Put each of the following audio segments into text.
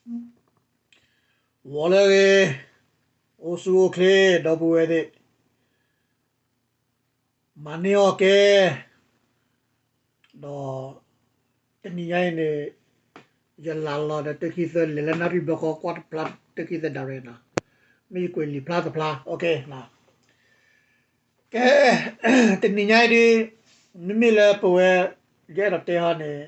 ဂီၤလၢအဂ့ၤ, အိၣ်ဆူၣ်အိၣ်ချ့ ဒီပုၢ်ဝဲၢ်သ့ၣ်, မၤန့ၢ်အီၣ်ကဲ, ဒီး တနံၤညါအံၤန့ၣ် ယလၤလီၤဒီးတၢခံသၢ လဲၤလၢနၣ်ရံၣ်ဘျီဃီ ကွၢ်တဖျါတၢခံသၢ direct နီၤ, မ့ၢ်ယကွဲးလံာ်ဖျါတဖျါ OK နီၤ. ကဲ, တနံၤညါအံၤဒ် မ့မ့ၢ်လၢပဝဲ ယအဲၣ်ဒိးတဲဟီန့ၣ်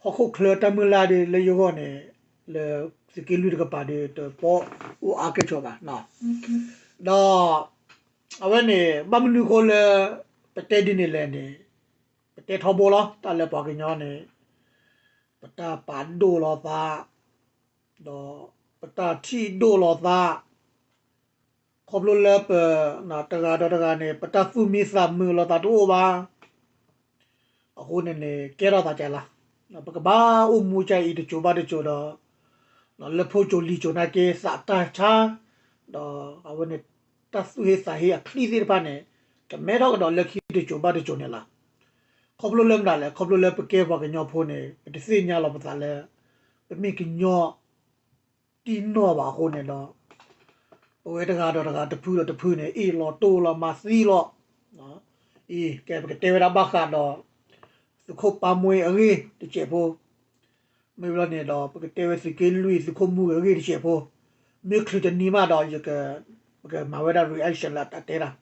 ဟီၣ်ခိၣ်ချၢတၢ်မုၢ်လၢ်ဒ်လၢယဂီၢ်န့ၣ် လၢသုးက့လွံၢ်တကပၤဒ် တပီၣ်အိၣ်အါကဲၣ်ဆိးဘၣ်နီၤ, ဒီး အဝဲန့ၣ် ဘၣ်မနုၤအဃိလၢ ပတဲဒ်န့ၣ်လဲၣ်န့ၣ် ပတဲထီဘိလီၤ. တၢ်လၢပှၤကညီန့ၣ် ပတၢ်ပာ်ဒိၣ်လီၤသး, ဒီးပတၢ်ထံၣ်ဒိၣ်လီၤသး, ခီဖျိလၢပ တဂၤဒီးတဂၤန့ၣ် ပတၢ်သူၣ်မံသးမုာ်လီၤသးတအိၣ်ဘၣ်. အဃိန့ၣ်န့ၣ် ကဲထီၣ်သးကဲလီၤ. ပကဘၣ်အိၣ်မူကဲအံၤတစိၤဘၣ်တစိၤဒီး လၢဖိစိၤလံၤစိၤနာ်က့ သးတၢ်ဆါ, ဒီးအဝဲန့ၣ် တၢ်သူၣ်ဟ့သးဟ့အချံသ့ၣ်တဖၣ်န့ၣ် ကမဲထီၣ်ကဒီးလၢခံတစိၤဘၣ်တစိၤန့ၣ်လီၤ. ခီဖျိလၢမတၤလဲၣ်, ခီဖျိလၢပကဲပှၤကညီဖိန့ၣ် ပတသ့ၣ်ညါလီၤပသးလၢ ပမ့ၢ်ကညီ တံၢ်နီၢ်ဘၣ်အဃိန့ၣ်ဒီး ပဝဲတဂၤဒီးတဂၤတဖုဒီးတဖုန့ၣ် အ့ၣ်လီၤတိၢ်လီၤမၤသံလီၤ. အံၤ ကဲ ပကတဲဝဲဒၣ်ဘၣ်ဃးဒီး သုးခိၣ်ပၢ်မှ့အဂ့ၢ်တစဲးဖိ, မ့ၢ်ဘျီန့ၣ်ဒီး ပကတဲဝဲသုးက့လွံၢ်သုးခိၣ်မုၢ်အဂ့ၢ်တစဲးဖိ, မ့ၢ်ချုးတနံၤမးဒီး ယက ပကမၤဝဲဒၣ် reaction လၢအတၢ်တဲဒၣ်,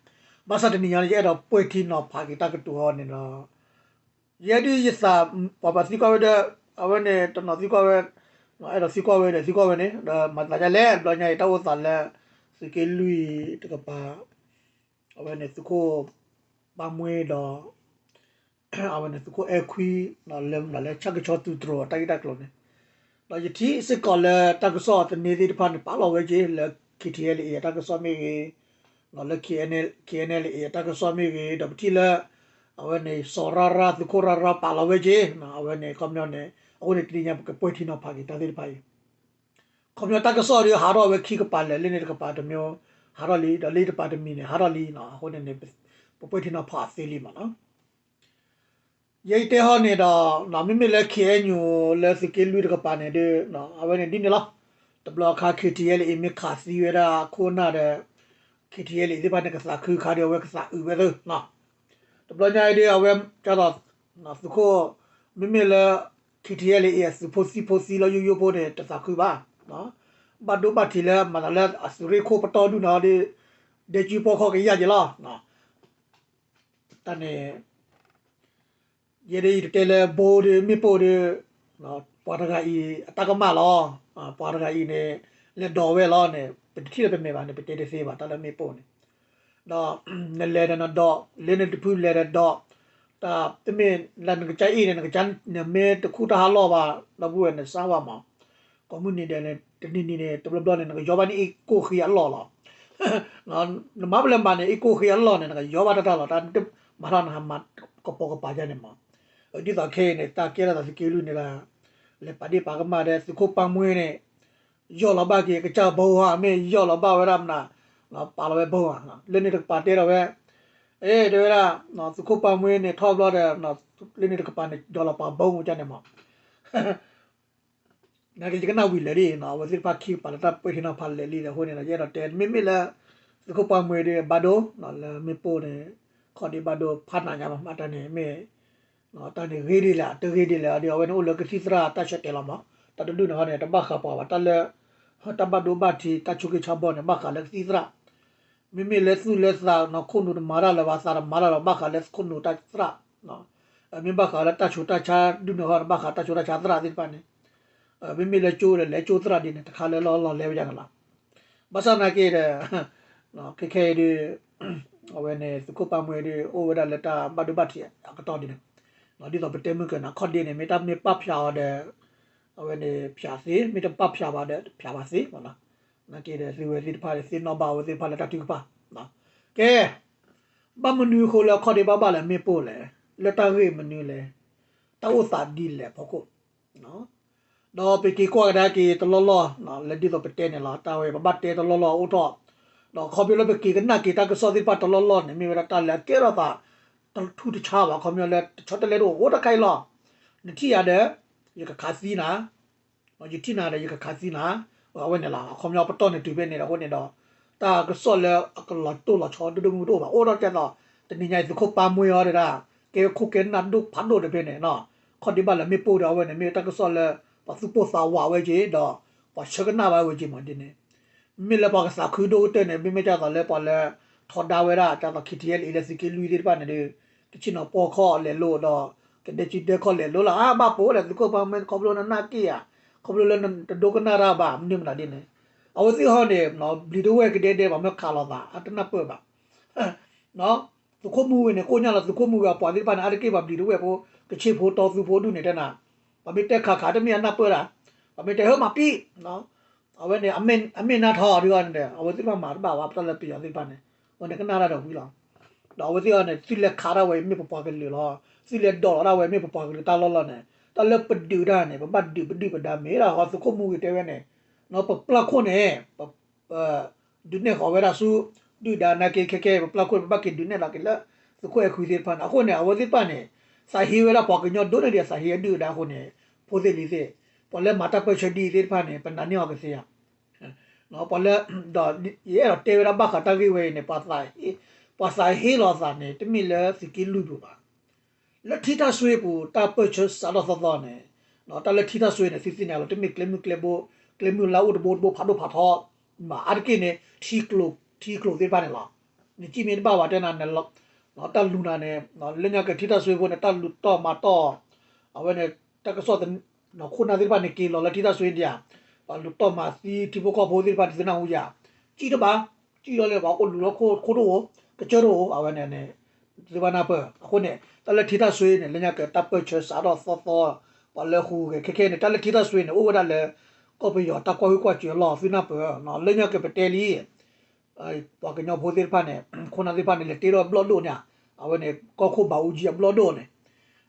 ဘၣ်ဆၣ်တနံၤညါန့ၣ် ယအဲၣ်ဒိးပှဲၤထံနီၤဖးက့ၤတၢ်ကတိၤဟီန့ၣ်ဒီး ယဲဒ်ယသး ပှၤပှၤသံကွၢ်ဝဲဒီး အဝဲန့ၣ်တနီၤသံကွၢ်ဝဲ, အဲၣ်ဒိးသံကွၢ်ဝဲဒီးသံကွၢ်ဝဲန့ၣ် ဒီးမၤသးဒ်လဲၣ် ဘျီညါအံၤ တၢ်အိၣ်သးလၢ သုးက့လွံၢ်တကပၤ အဝဲန့ၣ်သုးခိၣ်ပၢ်မှ့ဒီး အဝဲန့ၣ်သုးခိၣ်အဲၣ်ခွံ လၢမနုၤလၢဆၣ်ကဆီသုးတြိၤတၢ်ဂ့ၢ်တၢ်ကျိၤန့ၣ်, ဒီးယထံၣ်စ့ၢ်ကီးလၢတၢ်ကစီၣ်သန့သ့ၣ်တဖၣ်န့ၣ် ပာ်လီၤဝဲက့ၤလၢ K T L A အတၢ်ကစီၣ်မ့ၢ်ဂ့ၤ, လၢ K N L, K N L A အတၢ်ကစီၣ်မ့ၢ်ဂ့ၤ, ဒီးပထံၣ်လၢ အဝဲန့ၣ် စီၤရၢ်ရၢ် သုးခိၣ်ရၢ်ရၢ် ပာ်လီၤဝဲက့ၤ အဝဲန့ၣ် ခီပညီန့ၣ် အဃိန့ၣ် တနံၤညါပကပှဲၤထံနီၤဖးက့ၤတၢ်သ့ၣ်တဖၣ်အံၤ ခီပညီတၢ်ကစီၣ်ဒီးဟးထီၣ်ဝဲခံကပၤလၢာ် လၢန့ၣ်တကပၤတမံၤ ဟးထီၣ်လံ ဒီးလၢတပၤတမံၤန့ၣ် ဟးထီၣ်လံ အဃိန့ၣ်န့ၣ် ပပှဲၤထံနီၤဖးအီၤသ့လံမးနီၤ. ယဲယတဲဟီန့ၣ်ဒီး မ့မ့ၢ်လၢ K N U လၢသုးက့လွံၢ်တကပၤန့ၣ်ဒီး အဝဲန့ၣ်ဒ်န့ၣ်လီၤ. တဘျီအခါ K T L A မ့ၢ်ခးသံဝဲဒၣ်ခိၣ်နၢ်ဒီး K T L A သ့ၣ်တဖၣ်န့ၣ် ကသးခုခါဒီး အဝဲကသးအုးဝဲသ့ တဘျီညါအံၤဒီး အဝဲကၢ်သိး သုးခိၣ် မ့မ့ၢ်လၢ K T L A အသုးဖိသံဖိသံလီၤယိယိဖိန့ၣ် တသးခုဘၣ်. ဘၣ်ဒိဘၣ်ထံးလၢမၤသးလၢအသုးရ့ၣ်ခိၣ်ပတီၢ်ဒုၣ်နီၤဒီး ဒဲကၠံပီခီၣ်ကယၢ်က့ၤလီၤ. တၢ်န့ၣ် ယဲဒၣ်ယတတဲလၢဘိဒီးမ့ၣ်ပိၢ်ဒီး ပှၤတဂၤအံၤအတၢ်ကမၣ်လီၤ. ပှၤတဂၤအံၤန့ၣ် လဲၤဒိးဝဲလီၤန့ၣ် ပတထံၣ်လၢပမဲာ်ဘၣ်န့ၣ် ပတဲတသ့ဘၣ် တၢ်လၢမ့ၣ်ပိၢ်န့ၣ် ဒီး နလဲၤဒီးနဒိး လၢနတဖုလဲၤဒီးဒိး တၢ်တမ့ၢ်လၢနကစၢ်အ့ၣ်န့ၣ် နကစၢ်နမ့ၢ်တခူၣ်တၢ်ဟးလီၢ်ဘၣ် ဒီပုၢ်ဝဲၢ်န့ၣ် စၢ်ဝါမး ကိးမုၢ်နံၤဒဲးန့ၣ် တနံၤနံၤန့ၣ် တဘျီဘျီန့ၣ် နကယီဘၣ်န့ၢ်အ့ၣ်ကိၢ်ဃံအလီၢ်လီၤ. နမၤပလဲၤမၤန့ၣ် အ့ၣ်ကိၢ်ဃံအလီၢ်န့ၣ် နကယီဘၣ်တၢ်တၢ်လီၤ တၢ်မၤထီၣ်နဟးမၤကပိာ်ကပၤယါန့ၣ်မး. ဒ်သိးခဲအံၤန့ၣ် တၢ်ကဲထီၣ်သးသုးက့လွံၢ်န့ၣ်ဒီး လဲၤပာ်ဒ့ၣ်ပာ်ကမၣ်ဒီး သုးခိၣ်ပၢ်မှ့န့ၣ် ယီၢ်လီၤဘၣ်က့ၤကစၢ်ဘီဧါ မ့ၢ်ယီၢ်လီၤဘၣ်ဝဲဒၣ်မနုၤ ပာ်လီၤဝဲဘီဧါ လၢန့ၣ်တကပၤတဲဒီးဝဲ အ့ တဲဝဲဒၣ် သုးခိၣ်ပၢ်မှ့န့ၣ်ထီၣ်ဘျီဒီး လၢန့ၣ်တကပၤန့ၣ် ဒီးလီၤပာ်ဘီမူကန့ၣ်မး နာ်က့ ယကနၣ်ဝံၤလၢာ်လံနီၤ အဝဲသ့ၣ်တဖၣ်ခံကပၤလၢတၢ်ပှဲၤထံနီၤဖးလၢာ်လံဒီး အဃိန့ၣ်ဒီး ယအဲၣ်ဒိးတဲ မ့မ့ၢ်လၢ သုးခိၣ်ပၢ်မှ့ဒီး ဘၣ်ဒိ လၢမ့ၣ်ပိၢ်န့ၣ် ခီၣ်ဒ့ဘၣ်ဒိ ဖးနးညါမး မ့ၢ်တၢ်န့ၣ်မ့ၢ် တၢ်န့ၣ်ဂ့ၤဒ်လဲၣ် တဂ့ၤဒ်လဲၣ်ဒီး အဝဲန့ၣ်အိၣ်လၢကသံၣ်သရၣ်တၢ်ဆၢတဲာ်လီၤမး တၢ်တဒူၣ်န့ၣ်ဟီန့ၣ် တဘၣ်ဃးပှၤဘၣ် တၢ်လၢ တၢ်ဘၣ်ဒိဘၣ်ထံး တၢ်ဆိၣ်ဂ့ၤဆါဘီန့ၣ် ဘၣ်ဃးလၢကသံၣ်သရၣ် မ့မ့ၢ်လၢသူၣ်လၢသးနီၤ ခိၣ်နူာ်တမၤတၢ်လၢၤဘၣ် သးတမၤတၢ်လၢၤဘၣ် ဘၣ်ဃးလၢခိၣ်နူာ်တၢ်သရၣ် မ့ၢ်ဘၣ်ဃးလၢတၢ်ဆူးတၢ်ဆါဒုးန့ၣ်ဟီ ဘၣ်ဃးတၢ်ဆူးတၢ်ဆါသရၣ်သ့ၣ်တဖၣ်န့ၣ် မ့မ့ၢ်လၢကၠိဒီး လဲၤကၠိသရၣ်ဒ်န့ၣ် တခါလၢလီၢ်လီၢ်လဲၤဝဲဒၣ်န့ၣ်လီၤ. ဘၣ်ဆၣ်နာ်က့ဒီး ခဲခဲအံၤဒီး အဝဲန့ၣ် သုးခိၣ်ပၢ်မှ့ဒီး အိၣ်ဝဲဒၣ်လၢတၢ်ဘၣ်ဒိဘၣ်ထံးအကတီၢ်ဒ်န့ၣ် ဒ်သိးပတဲမုၢ်ကနၣ်ခီၣ်ဒ့န့ၣ် မ့ၢ်တၢ်မ့ၢ်ပာ်ဖျါအီၤဒီး အဝဲန့ၣ်ဖျါသ့ မ့ၢ်တပာ်ဖျါဘၣ်ဒီး ဖျါဘၣ်သ့မးနီၤ. နာ်က့ဒီး သုဝဲသ့ၣ်တဖၣ်ဒီး သ့ၣ်နီၣ်ဘၣ်အဝဲသ့ၣ်တဖၣ်လၢတၢ်ထုကဖၣ် ကဲ ဘၣ်မနုၤအဃိလၢအခီၣ်ဒ့ဘၣ်ဘၣ်လၢမ့ၣ်ပိၢ်လဲၣ် လၢတၢ်ဂ့ၢ်မနုၤလဲၣ် တၢ်အိၣ်သးဒ်လဲၣ်အဖီခိၣ် ဒီးပက့ၤကွၢ်ကဒါက့ၤတလီၢ်လီၢ် လၢဒ်သိးပတဲန့ၣ်လီၤ တၢ်ဝဲပဘၣ်တဲတလီၢ်လီၢ်အိၣ်ထီၣ် ဒီးခီဖျိလၢပက့ၤကနၣ်က့ၤတၢ်ကစီၣ်သ့ၣ်တဖၣ်တလီၢ်လီၢ်န့ၣ် မ့ၢ်ဝဲဒၣ်တၢ်လၢအကဲထီၣ်သး တထူၣ်တဆါဘၣ် ခီဖျိလၢတဆီတလဲတအိၣ်အိၣ်တခါအံၤလီၤ. နထံၣ်ယၤဒီး ယကခးသံနၤ ယထံၣ်နၤဒီးယကခးသံနၤ, အဝဲန့ၣ်လီၤ. အခီပညီပတီၢ်န့ၣ်တုၤဖဲန့ၣ်ဒီးအဃိန့ၣ်ဒီး တၢ်ကစီၣ်လၢအကလီၤတိၢ်လီၤဆီဒိၣ်ဒိၣ်မုၢ်မုၢ်တအိၣ်ဘၣ်, အိၣ်ဒီးကဲသိး တနံၤညါအံၤသုးခိၣ်ပၢ်မှံဟီဒီးဒၣ် ကဲခိၣ်ကဲနၢ်ဒိၣ်ဖးဒိၣ်ဒီးဖဲန့ၣ်နီၤ, ခီၣ်ဒ့ဘၣ်လၢမ့ၣ်ပိၢ်ဒီးအဝဲန့ၣ် မ့ၢ်တၢ်ကစီၣ်လၢ ပှၤသူၣ်ပိၢ်သးဝးဝဲက့ၤဒီး ပှၤဆၢကနၣ်ဘၣ်ဝဲက့ၤမးဒ်န့ၣ်, မ့မ့ၢ်လၢပှၤကသးခုဒိၣ်ကတၢၢ်န့ၣ် မ့မ့ၢ်ကဲသိးလၢပှၤလၢ ထီဒါဝဲဒၣ် ကဲသိး ခ့ထံအဲလ်အ့ လၢသုးက့လွံၢ်သ့ၣ်တဖၣ်န့ၣ်ဒီး ကဆ့ၣ်နီၤပီၢ်ခီၣ်လဲၤလိၤဒီး ကဒဲကံဒဲခီၣ်လဲၤလိၤလီၤ. အါဘၣ်ပိာ်ဝဲဒၣ်သုးခိၣ်ပၢ်မှံ ခီဖျိနနာ်က့ၢ်ဧါ, ခီဖျိလၢနတဒိကနၣ်တၢ်ဘၣ် မနုၤမတၤဒ်န့ၣ်, အဝဲသ့ၣ်ဟီန့ၣ် ဘျံးတဝဲၢ်ကဒဲဒဲ ပှၤမၢခးလိာ်သး အတနၢ်ပၢၢ်ဘၣ် သုးခိၣ်မူဂ့ၤန့ၣ် ကိၣ်ညါလီၤ သုးခိၣ်မူဂ့ၤအပှၤသ့ၣ်တဖၣ်န့ၣ် အါတက့ၢ်ပှၤဘျံးတဝဲၢ်ဖိ ကဆ့ဖိတီသူဖိဒူၣ်န့ၣ်တဲနၤ, ပှၤမ့ၢ်တဲခးခးတမ့ၢ်အနၢ်ပၢၢ်တၢ်, ပှၤမ့ၢ်တဲဟၢမၤပံၣ်, အဝဲန့ၣ် အမ့ၢ်နါထီဒ်အီၤန့ၣ်ဒီး အဝဲသ့ၣ်တဖၣ်မၤတဘၣ်ဝဲ ပတၢ်လၢပယီၤသ့ၣ်တဖၣ်န့ၣ် အဝဲန့ၣ်ကနၣ်တၢ်ဒီးဝံၤလီၤ. ဒီးအဝဲသ့ၣ်အီၤန့ၣ် သုလဲၤခးဒၣ်ဝဲမ့ၢ်ပပှၤကလုာ်လီၤ, သုလဲၤဒိးလီၤဒၣ်ဝဲမ့ၢ်ပပှၤကလုာ်တၢ်လီၢ်လီၤန့ၣ် တၢ်လၢပဒုးတၢ်န့ၣ် ပဘၣ်ဒုးပဒုၣ်ပဒါမ့ၢ်ဒၣ်ဟီ သုးခိၣ်မူဂ့ၤတဲဝဲန့ၣ်, ပပျၢ်ခိၣ်န့ၣ် ဒုးနဲၣ်ဃီၤဝဲဒၣ်ဆူ ဒုၣ်ဒါနာ်က့ခဲခဲ ပပျၢ်ခိၣ်န့ၣ် ပဘၣ်က့ၤဒုးနဲၣ်လီၤက့ၤလၢ သုးခိၣ်အဲၣ်ခွံသ့ၣ်တဖၣ်န့ၣ် အဃိန့ၣ် အဝဲသ့ၣ်တဖၣ်န့ၣ် သးဟ့ဝဲဒၣ်ပှၤကညီဒိၣ်န့ၢ်ဒံးအသးဟ့အဒုၣ်အဒါအဃိန့ၣ် ဖိသ့ၣ်လံၤသ့ၣ် ပှၤလၢမၤတၢ်ပၢၢ်ဆၢဒ်အံၤသ့ၣ်တဖၣ်န့ၣ် ပနာ်န့ၢ်အီၤကသ့ဧါ ပှၤလၢ ဒီး ယအဲၣ်ဒိးတဲဝဲဒၣ်ဘၣ်ဃးတၢ်ဂ့ၢ်ဝဲအံၤန့ၣ် ပှၤသးဟ့လီၤသးန့ၣ် တမ့ၢ်လၢသုးက့လွံၢ်ပူၤဘၣ်. လၢထံတၢ်ဆွ့ပူၤ တၢ်ပၢၢ်ဆၢစးထီၣ်သီသီန့ၣ်, တၢ်လၢထံတၢ်ဆွ့န့ၣ် သုသ့ၣ်ညါလီၤ တမ့ၢ်ကျဲမုၢ်ကျဲဘိ, ကျဲမုၢ်လၢအိၣ်တဘိတဘိဖးဒိၣ်ဖးထီ, မ့ၢ်အါတက့ၢ်န့ၣ် ထံကျိၤသ့ၣ်တဖၣ်န့ၣ်လီၤ. နစံၣ်မ့ၢ်တဘၣ်ဝဲတဲနၤ တၢ်လူၤနၤန့ၣ် လၢညါက့ၤထံတၢ်ဆွ့ဖိန့ၣ် တၢ်လူၤတီၢ်မၤတီၢ်, အဝဲန့ၣ် တၢ်ကစီၣ် ခိၣ်နၢ်သ့ၣ်တဖၣ်န့ၣ် က့ၤလီၤလၢထံတၢ်ဆွ့ဒံးဧါ, ပှၤလူၤတီၢ်မၤသံထံဖိကီၢ်ဖိသ့ၣ်တဖၣ်န့ၣ် သုနၢ်ဟူဧါ, စံၣ်တဘၣ်, စံၣ်လီၤလၢပှၤအိၣ်လူၤလီၤခိၣ်တအိၣ်, ကစၢၢ်တအိၣ် အဝဲန့ၣ်န့ၣ် သုဘၣ်နၢ်ပၢၢ် အဃိန့ၣ် တၢ်လၢထံတၢ်ဆွ့န့ၣ် လၢညါက့ၤတၢ်ပၢၢ်ဆၢစးထီၣ်သီသီ, ပှၤလၢဟူးဂဲၤခဲခဲန့ၣ် တၢ်လၢထံတၢ်ဆွ့န့ၣ် အိၣ်ဝဲဒၣ်လၢ ကီၢ်ပယီၤတၢ်ကွၢ်ဟုၣ်ကွၢ်စၢၤလီၤ သုနၢ်ပၢၢ်, လၢညါက့ၤပတဲလံ ပှၤကညီဖိသ့ၣ်တဖၣ်န့ၣ် ခိၣ်နၢ်သ့ၣ်တဖၣ်န့ၣ် လဲၤတ့ထီၣ်ဘျီၣ်ဒိၣ်န့ၣ်, အဝဲန့ၣ် ကီၢ်ခိၣ်ဘးအူကၠံ အဘျီၣ်ဒိၣ်န့ၣ်,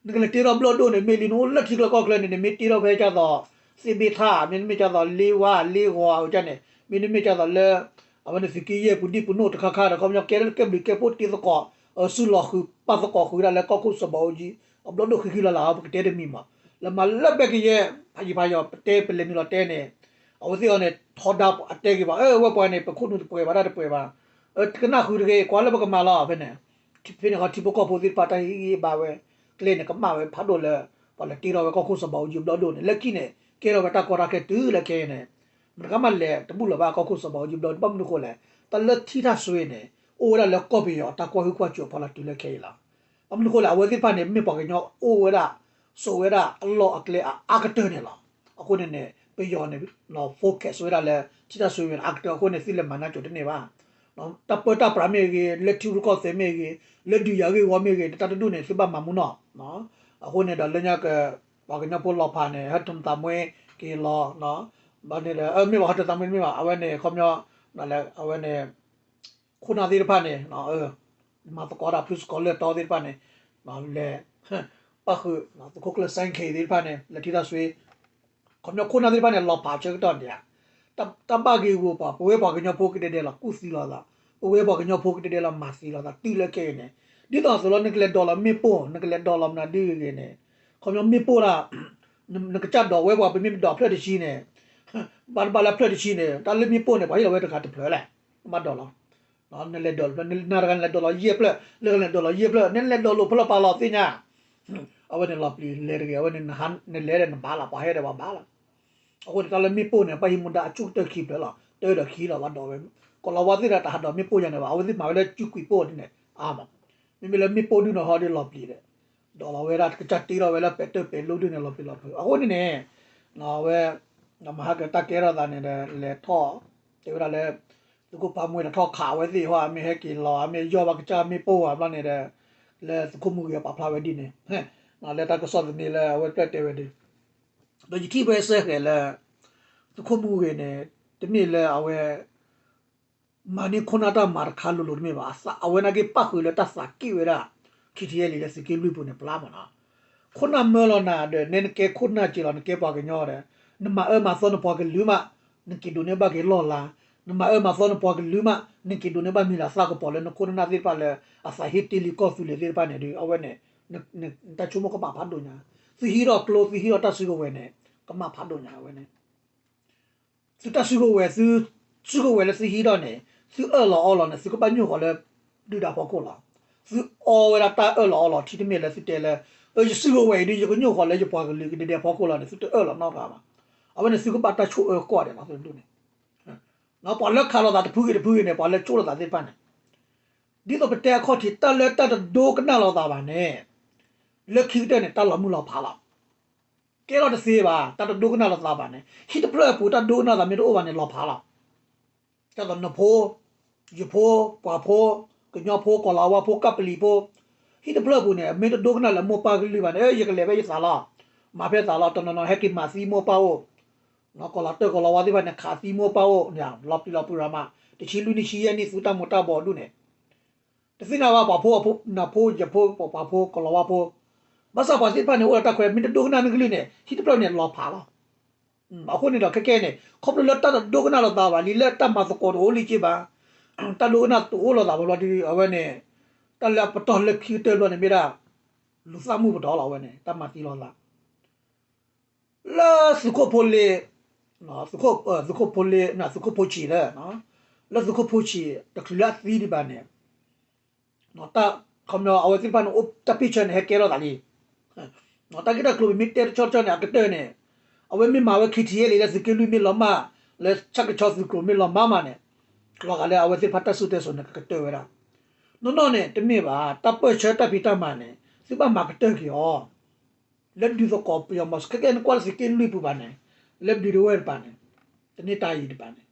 နကလဲၤတ့ထီၣ်ဘျီၣ်ဒိၣ်န့ၣ် မ့ၢ်လံနအိၣ်လၢထံကျါကီၢ်ချၢန့ၣ် နမ့ၢ်တ့ထီၣ်ဖဲကၢ်သိး သ့ၣ်ဘ့ၣ်ထၣ် မ့တမ့ၢ်ကၢ်သိးလ့ဝါ လ့ဂီၤအကၢ်န့ၣ် မ့တမ့ၢ်ကၢ်သိးလၢ အဝဲန့ၣ်သုးက့ယဲၢ်ပူၤဒံၣ်ပူၤနိၣ်တခါခါဒီး ခီပညီကဲလၢကဲဘျုးကဲဖှိၣ်တ့သကိး စုလီၤဃုာ်ပာ်သကိးဃုာ်ဒၣ်လၢကီၢ်ခိၣ်စီၤဘးအူကၠံ အဘျီၣ်ဒိၣ်ဃံဃံလၤလၤ ပကတဲတမံၤမး, လၢမၤလၢဘဲကယဲၢ် ဖးယံၤဖးယီၤ ပတဲပလဲၤနုာ်လီၤတဲန့ၣ်, အဝဲသ့ၣ်အီၤန့ၣ် ထီဒါအတဲက့ၤဘၣ် အဝဲပှၤန့ၣ် ပခိၣ်နူာ်တပှဲၤဘၣ်တၢ်တပှဲၤဘၣ်, တကနၣ်ဃုာ်တဂ့ၤ ကွၢ်လၢပကမၤလီၤဖဲန့ၣ်, ဖဲန့ၣ်ခီထံဖိကီၢ်ဖိသ့ၣ်တဖၣ်တၢ်ဟ့ၣ်ဂံၢ်ဟ့ၣ်ဘါဝဲ ကျဲန့ၣ် ကမၣ်ဝဲဖးဒိၣ်လၢ ပှၤလဲၤတ့ထီၣ်ဝဲကီၢ်ခိၣ်စီၤဘးအူကၠံဘျီၣ်ဒိၣ်န့ၣ် လၢခံန့ၣ် ကဲထီၣ်ဝဲတၢ်ကီတၢ်ခဲတုၤလၢခဲအံၤန့ၣ်, မတကမၣ်လဲၤတဘူၣ်လၢၤဘၣ်ကီၢ်ခိၣ်စီၤဘးအူကၠံဘျီၣ်ဒိၣ် ဘၣ်မနုၤဃိလဲၣ်, တၢ်လၢထံတၢ်ဆွ့န့ၣ် အိၣ်ဝဲဒၣ်လၢကီၢ်ပယီၤတၢ်ကွၢ်ဟုၣ်ကွၢ်စၢၤအဖီလာ်တုၤလၢခဲအံၤလီၤ. ဘၣ်မနုၤဃိလဲၣ် အဝဲသ့ၣ်တဖၣ်န့ၣ် မ့ၢ်ပှၤကညီအိၣ်ဝဲဒၣ် စိာ်ဝဲဒၣ်အလီၢ်အကျဲအအါကတၢၢ်န့ၣ်လီၤ. အဃိန့ၣ်န့ၣ် ပယီၤန့ၣ် focus ဝဲဒၣ်လၢထံတၢ်ဆွ့ဝဲန့ၣ် အါကတၢၢ်အဃိန့ၣ် သုလဲၤမၤနၢၤကိၤတန့ၢ်ဘၣ် တၢ်ပၢတၢ်ပြးမ့ၢ်ဂ့ၤ, လၢထံရူၢ်ကီၢ်သဲးမ့ၢ်ဂ့ၤ, လၢဒုးယၤဂ့ၢ်ဝီမ့ၢ်ဂ့ၤ, တၢ်တဒူၣ်န့ၣ် သုဘၣ်မၤမူနီၢ်, အဃိန့ၣ်ဒီးလၢညါက ပှၤကညီဖိလီၤဖးန့ၣ် ဟဲထီၣ်သးမွ့က့ၤလီၤ, ဘၣ်န့ၣ်ဒီး မ့ၢ်ဘၣ်ဟဲထီၣ်သးမွ့မ့ၢ်ဘၣ် အဝဲန့ၣ် ခီပညီ အဝဲန့ၣ် ခိၣ်နၢ်သ့ၣ်တဖၣ်န့ၣ် မၤသကိးတၢ်ဖုစကီးလၢတီသ့ၣ်တဖၣ်န့ၣ် လဲၤ ပၣ်ဃုာ် သုးခိၣ်ကျၢၢ်စဲခ့သ့ၣ်တဖၣ်န့ၣ် လဲၤထံတၢ်ဆွ့ ခီပညီခိၣ်နၢ်သ့ၣ်တဖၣ်န့ၣ် လီၤဖးဆၢကတီၢ်ဒံးဧါ, တၢ်ဘၣ်ဂ့ၤဂီၤပှၤ ပဝဲပှၤကညီဖိကဒဲဒဲးလီၤ ကူၣ်သံလီၤသး, ပဝဲပှၤကညီဖိကဒဲဒဲးလီၤ မၤသံလီၤသး တုၤလၢခဲအံၤန့ၣ်, ဒ်သိးအသိးလီၤ နကလဲၤဒိးလီၤမ့ၣ်ပိၢ် နကလဲၤဒိးလီၤမနုၤဒ်ဂ့ၤဂ့ၤန့ၣ်, ခီပညီမ့ၣ်ပိၢ်ဒၣ် နကစၢ်ဒိးဝဲပှၤ ပမ့ၢ်ဒိးဖျၢၣ်တဆံန့ၣ်, ဘၣ်တဘၣ်လၢဖျၢၣ်တဆံန့ၣ် တၢ်လၢမ့ၣ်ပိၢ်န့ၣ် ပှၤဟ့ၣ်လီၤဝဲတဂၤတဖျၢၣ်လဲၣ်, နဘၣ်ဒိးလီၤ နလဲၤဒိးလီၤ နတဂၤနလဲၤဒိးလီၤယဲၢ်ဖျၢၣ် လၢကလဲၤဒိးလီၤယဲၢ်ဖျၢၣ် နလဲၤဒိးလိာ်ဖဲလီၤပာ်လီၤသ့ၣ်ညါ, အဝဲန့ၣ်လီၤပျံၤလဲၤတဂ့ၤ အဝဲန့ၣ် နလဲၤဒီးနဘၣ်လီၤ ပှၤဟဲဒီးပှၤဘၣ်လီၤ, အဃိန့ၣ် တၢ်လၢမ့ၣ်ပိၢ်န့ၣ် ပှၤဟံးမူဒါအဆိကတၢၢ်ခံဖျၢၣ်လီၤ တၢ်ဒီးခံလီၤ ဘၣ်ဒိးဝဲ, ကီၤလၤဝါသ့ၣ်ဒီးတဟးဒိးမ့ၣ်ပိၢ်ယၤန့ၣ်ဘၣ် အဝဲသ့ၣ်မၤဝဲလၢစုကွံာ်ပိၢ်ဒ်န့ၣ် အါမး, မ့မ့ၢ်လၢမ့ၣ်ပိၢ်ဒုၣ်န့ၣ်ဟီဒီးလီၤပျံၤဒီး, ဒိးလီၤဝဲဒၣ်ကစၢ်တ့ထီၣ်ဝဲလၢပဲးတၢၢ်ပဲးလိဒုၣ်န့ၣ်လီၤပျံၤလီၤဖုး အဃိန့ၣ်န့ၣ်, အဝဲ, မဟါကတၢ်ကဲထီၣ်သးန့ၣ်ဒီး လဲၤထီၣ်, တဲဝဲဒၣ်လၢ, သုးခိၣ်ပၢ်မှံဒီးထီၣ်ခးဝဲသ့ၣ်ဟီ မ့ၢ်ဟဲက့ၤလီၤ မ့ၢ်ယီၢ်ဘၣ်ကစၢ်မ့ၣ်ပိၢ်ဝဲဘျီန့ၣ်ဒီး, လၢသုးခိၣ်မူဂ့ၤပာ်ဖျါဝဲဒ်န့ၣ်, လၢတၢ်ကစီၣ်သန့လၢအဝဲပျၢၢ်တဲဝဲဒၣ်, ဒီးယထံၣ်ဖဲစဲဃဲးလၢ, သုးခိၣ်မူဂ့ၤန့ၣ်, တမ့ၢ်လၢအဝဲ မၤန့ၢ်ခိၣ်နၢ်တၢ်မၤတခါလိၤလိၤတမ့ၢ်ဘၣ်, အဝဲနာ်က့ပၣ်ဃုာ်လၢတၢ်သးက့ၣ်ဝဲဒၣ်, ခံထံၣ်ယဲၢ်လံ လၢသုးက့လွံၢ်ပူၤန့ၣ် ပျၢ်မးနီၤ, ခိၣ်နၢ်မၢလီၤနၤဒီး နဲနကဲခိၣ်နၢ်က့ၤလီၤ နကဲပှၤကညီဒီး, နမၤအၢမၤသီနပှၤကလုာ်မး, နက့ၤဒိးန့ၢ်ဘၣ်က့ၤလီၢ်လၤ, နမၤအၢမၤသီနပှၤကလုာ်မး, နက့ၤဒိးန့ၢ်ဘၣ်မံၤလၤသၣ်ကပီၤလၢနခိၣ်နၢ်သ့ၣ်တဖၣ်လၢ အသးဟ့တ့လံကီၢ်သူလ့ၤသ့ၣ်တဖၣ်န့ၣ်ဒီး အဝဲန့ၣ်, နတၢ်ဆိကမိၣ်ကဘၣ်ဖးဒိၣ်ညါ, သုဟံးထီၣ်ကျိ သုဟံးထီၣ်တၢ်စုကဝဲၤန့ၣ်, ကမၣ်ဖးဒိၣ်ညါအဝဲန့ၣ် သုတၢ်စုကဝဲၤ သုစုကဝဲၤလၢသုဟံးထီၣ်န့ၣ် သုအၢၣ်လီၤအီလီၤန့ၣ် သုကဘၣ်ညိၣ်ဃီၤလၢ ဒုၣ်ဒါဖီခိၣ်လီၤ. သုအီဝဲဒၣ်တၢ်အၢၣ်လီၤအီလီၤထံတမ့ၢ်လၢသုတဲလၢ ယစုကဝဲၤအံၤဒီး ယကညိၣ်ဃီၤလၢယပှၤကလုာ်ကဒဲကဒဲဖီခိၣ်လီၤန့ၣ် သုတအၢၣ်လီၤနီတဂၤဘၣ်. အဝဲန့ၣ်သုကဘၣ်တၢ်ဆိၣ်အၢကီၢ်ဒဲးလီၤ သုတဒူၣ်န့ၣ် ပှၤလၢခးလိာ်သးတဖုဂ့ၤတဖုဂ့ၤန့ၣ် ပှၤလၢဆိၣ်လိာ်သးသ့ၣ်တဖၣ်န့ၣ် ဒ်သိးပတဲအခီၣ်ထံး တၢ်လၢတၢ်တဒိကနၣ်လိာ်သးဘၣ်န့ၣ် လၢခံကတၢၢ်န့ၣ် တၢ်လီၤမုၢ်လီၤဖးလီၤ. ကဲထီၣ်တသ့ဘၣ် တၢ်တဒိကနၣ်လိာ်သးဘၣ်န့ၣ် ဟံၣ်တဖျၢၣ်အပူၤ တၢ်ဒိကနၣ်သးမ့ၢ်တအိၣ်ဘၣ်န့ၣ် လီၤဖးလီၤ. ဒ်သိးနဖိ, ယဖိ, ပှၤဖိ, ကညီဖိ, ကီၤလၤဝါဖိ, ကပလံၤဖိ, ဟံၣ်တဖျၢၣ်အပူၤန့ၣ် မ့ၢ်တဒိကနၣ်လၢမိၢ်ပၢ်ကလုၢ်ဘၣ်န့ၣ် ယကလဲၤဖဲယသးလီၤ, မၤဖဲသးလီၤ, တနီၤနီၤဟဲက့ၤမၤသံမိၢ်ပၢ်အိၣ်, ကီၤလၤတၢၢ်ကီၤလၤဝါသ့ၣ်တဖၣ်န့ၣ် ခးသံမိၢ်ပၢ်အိၣ်, လီၤပျံၤလီၤဖုးရၤမး, တဆံလွံၢ်နံၣ်ဆံယဲၢ်နံၣ် သူတၢ်မူၤတၢ်ဘှီးဒူၣ်န့ၣ် တသ့ၣ်ညါဘၣ် ပှၤဖိ, နဖိ, ယဖိ, ပှၤဖိ, ကီၤလၤဝါဖိ, ဘၣ်ဆၣ်ပှၤသ့ၣ်တဖၣ်န့ၣ် အိၣ်ဒီးတၢ်ခွဲး မ့ၢ်တဒိကနၣ်နကလုၢ်န့ၣ် ဟံၣ်တဖျၢၣ်န့ၣ်လီၤဖးလီၤ. အဃိန့ၣ်ဒီးခဲကဲန့ၣ် ခီဖျိလၢတၢ်တဒိကနၣ်လိာ်သးဘၣ်လံ လၢတၢ်မၤသကိးတအိၣ်လံက့ဘၣ်, တၢ်ဒိကနၣ်တအိၣ်လိာ်သးဘၣ်ဘျီဒီး အဝဲန့ၣ် တၢ်လၢအပတီၢ်လၢခံကတၢၢ်ဘျီန့ၣ်မ့ၢ်ဒၣ် လူၤသၣ်မုၣ်ပတီၢ်လီၤ အဝဲန့ၣ် တၢ်မၤသံလိာ်သး လၢသုးခိၣ်ဖိလ့, သုးခိၣ်ဖိလ့, သုးခိၣ်ဖိဆံးလၢ, လၢသုးခိၣ်ဖိဆံး တချုးလၢအသံဒံးဘၣ်န့ၣ်, တၢ်ခီပညီ အဝဲသ့ၣ်တဖၣ်န့ၣ် အိၣ်တၢ်ပ့ၢ်ဆၢန့ၣ် ဟဲကဲထီၣ်သးလံ. တၢ်ဂ့ၢ်တၢ်ကျိၤပမ့ၢ်တဲတဆီတဆီန့ၣ် အကတၢၢ်န့ၣ်, အဝဲမ့ၢ်မၤဝဲ ခ့ထံအဲလ်အ့ လၢသုးက့လွံၢ်မ့ၢ်လီၤမၢ်, လၢဆၣ်ကဆီသုးကျိၤမ့ၢ်လီၤမၢ်မးန့ၣ်, လီၤဂာ်လၢအဝဲသ့ၣ်တဖၣ်တၢ်စူၢ်တၢ်စိၤန့ၣ် ကကတၢၢ်ဝဲဒၣ်. နီၢ်နီၢ်န့ၣ် တမ့ၢ်ဘၣ်, တၢ်ပၢၢ်ဆၢတၢ်ဖံးတၢ်မၤန့ၣ် သုဘၣ်မၤကတၢၢ်က့ၤအီၤ လၢဒုးသကိးပယီၤမီၤစိရိၤ ခဲကဲနကွၢ်လၢသုးက့လွံၢ်ပူၤဘၣ်န့ၣ်, လၢဘျံးဒဝဲၢ်တပၤန့ၣ်, တန့ၢ်တၢ်အံၤတပၤန့ၣ်,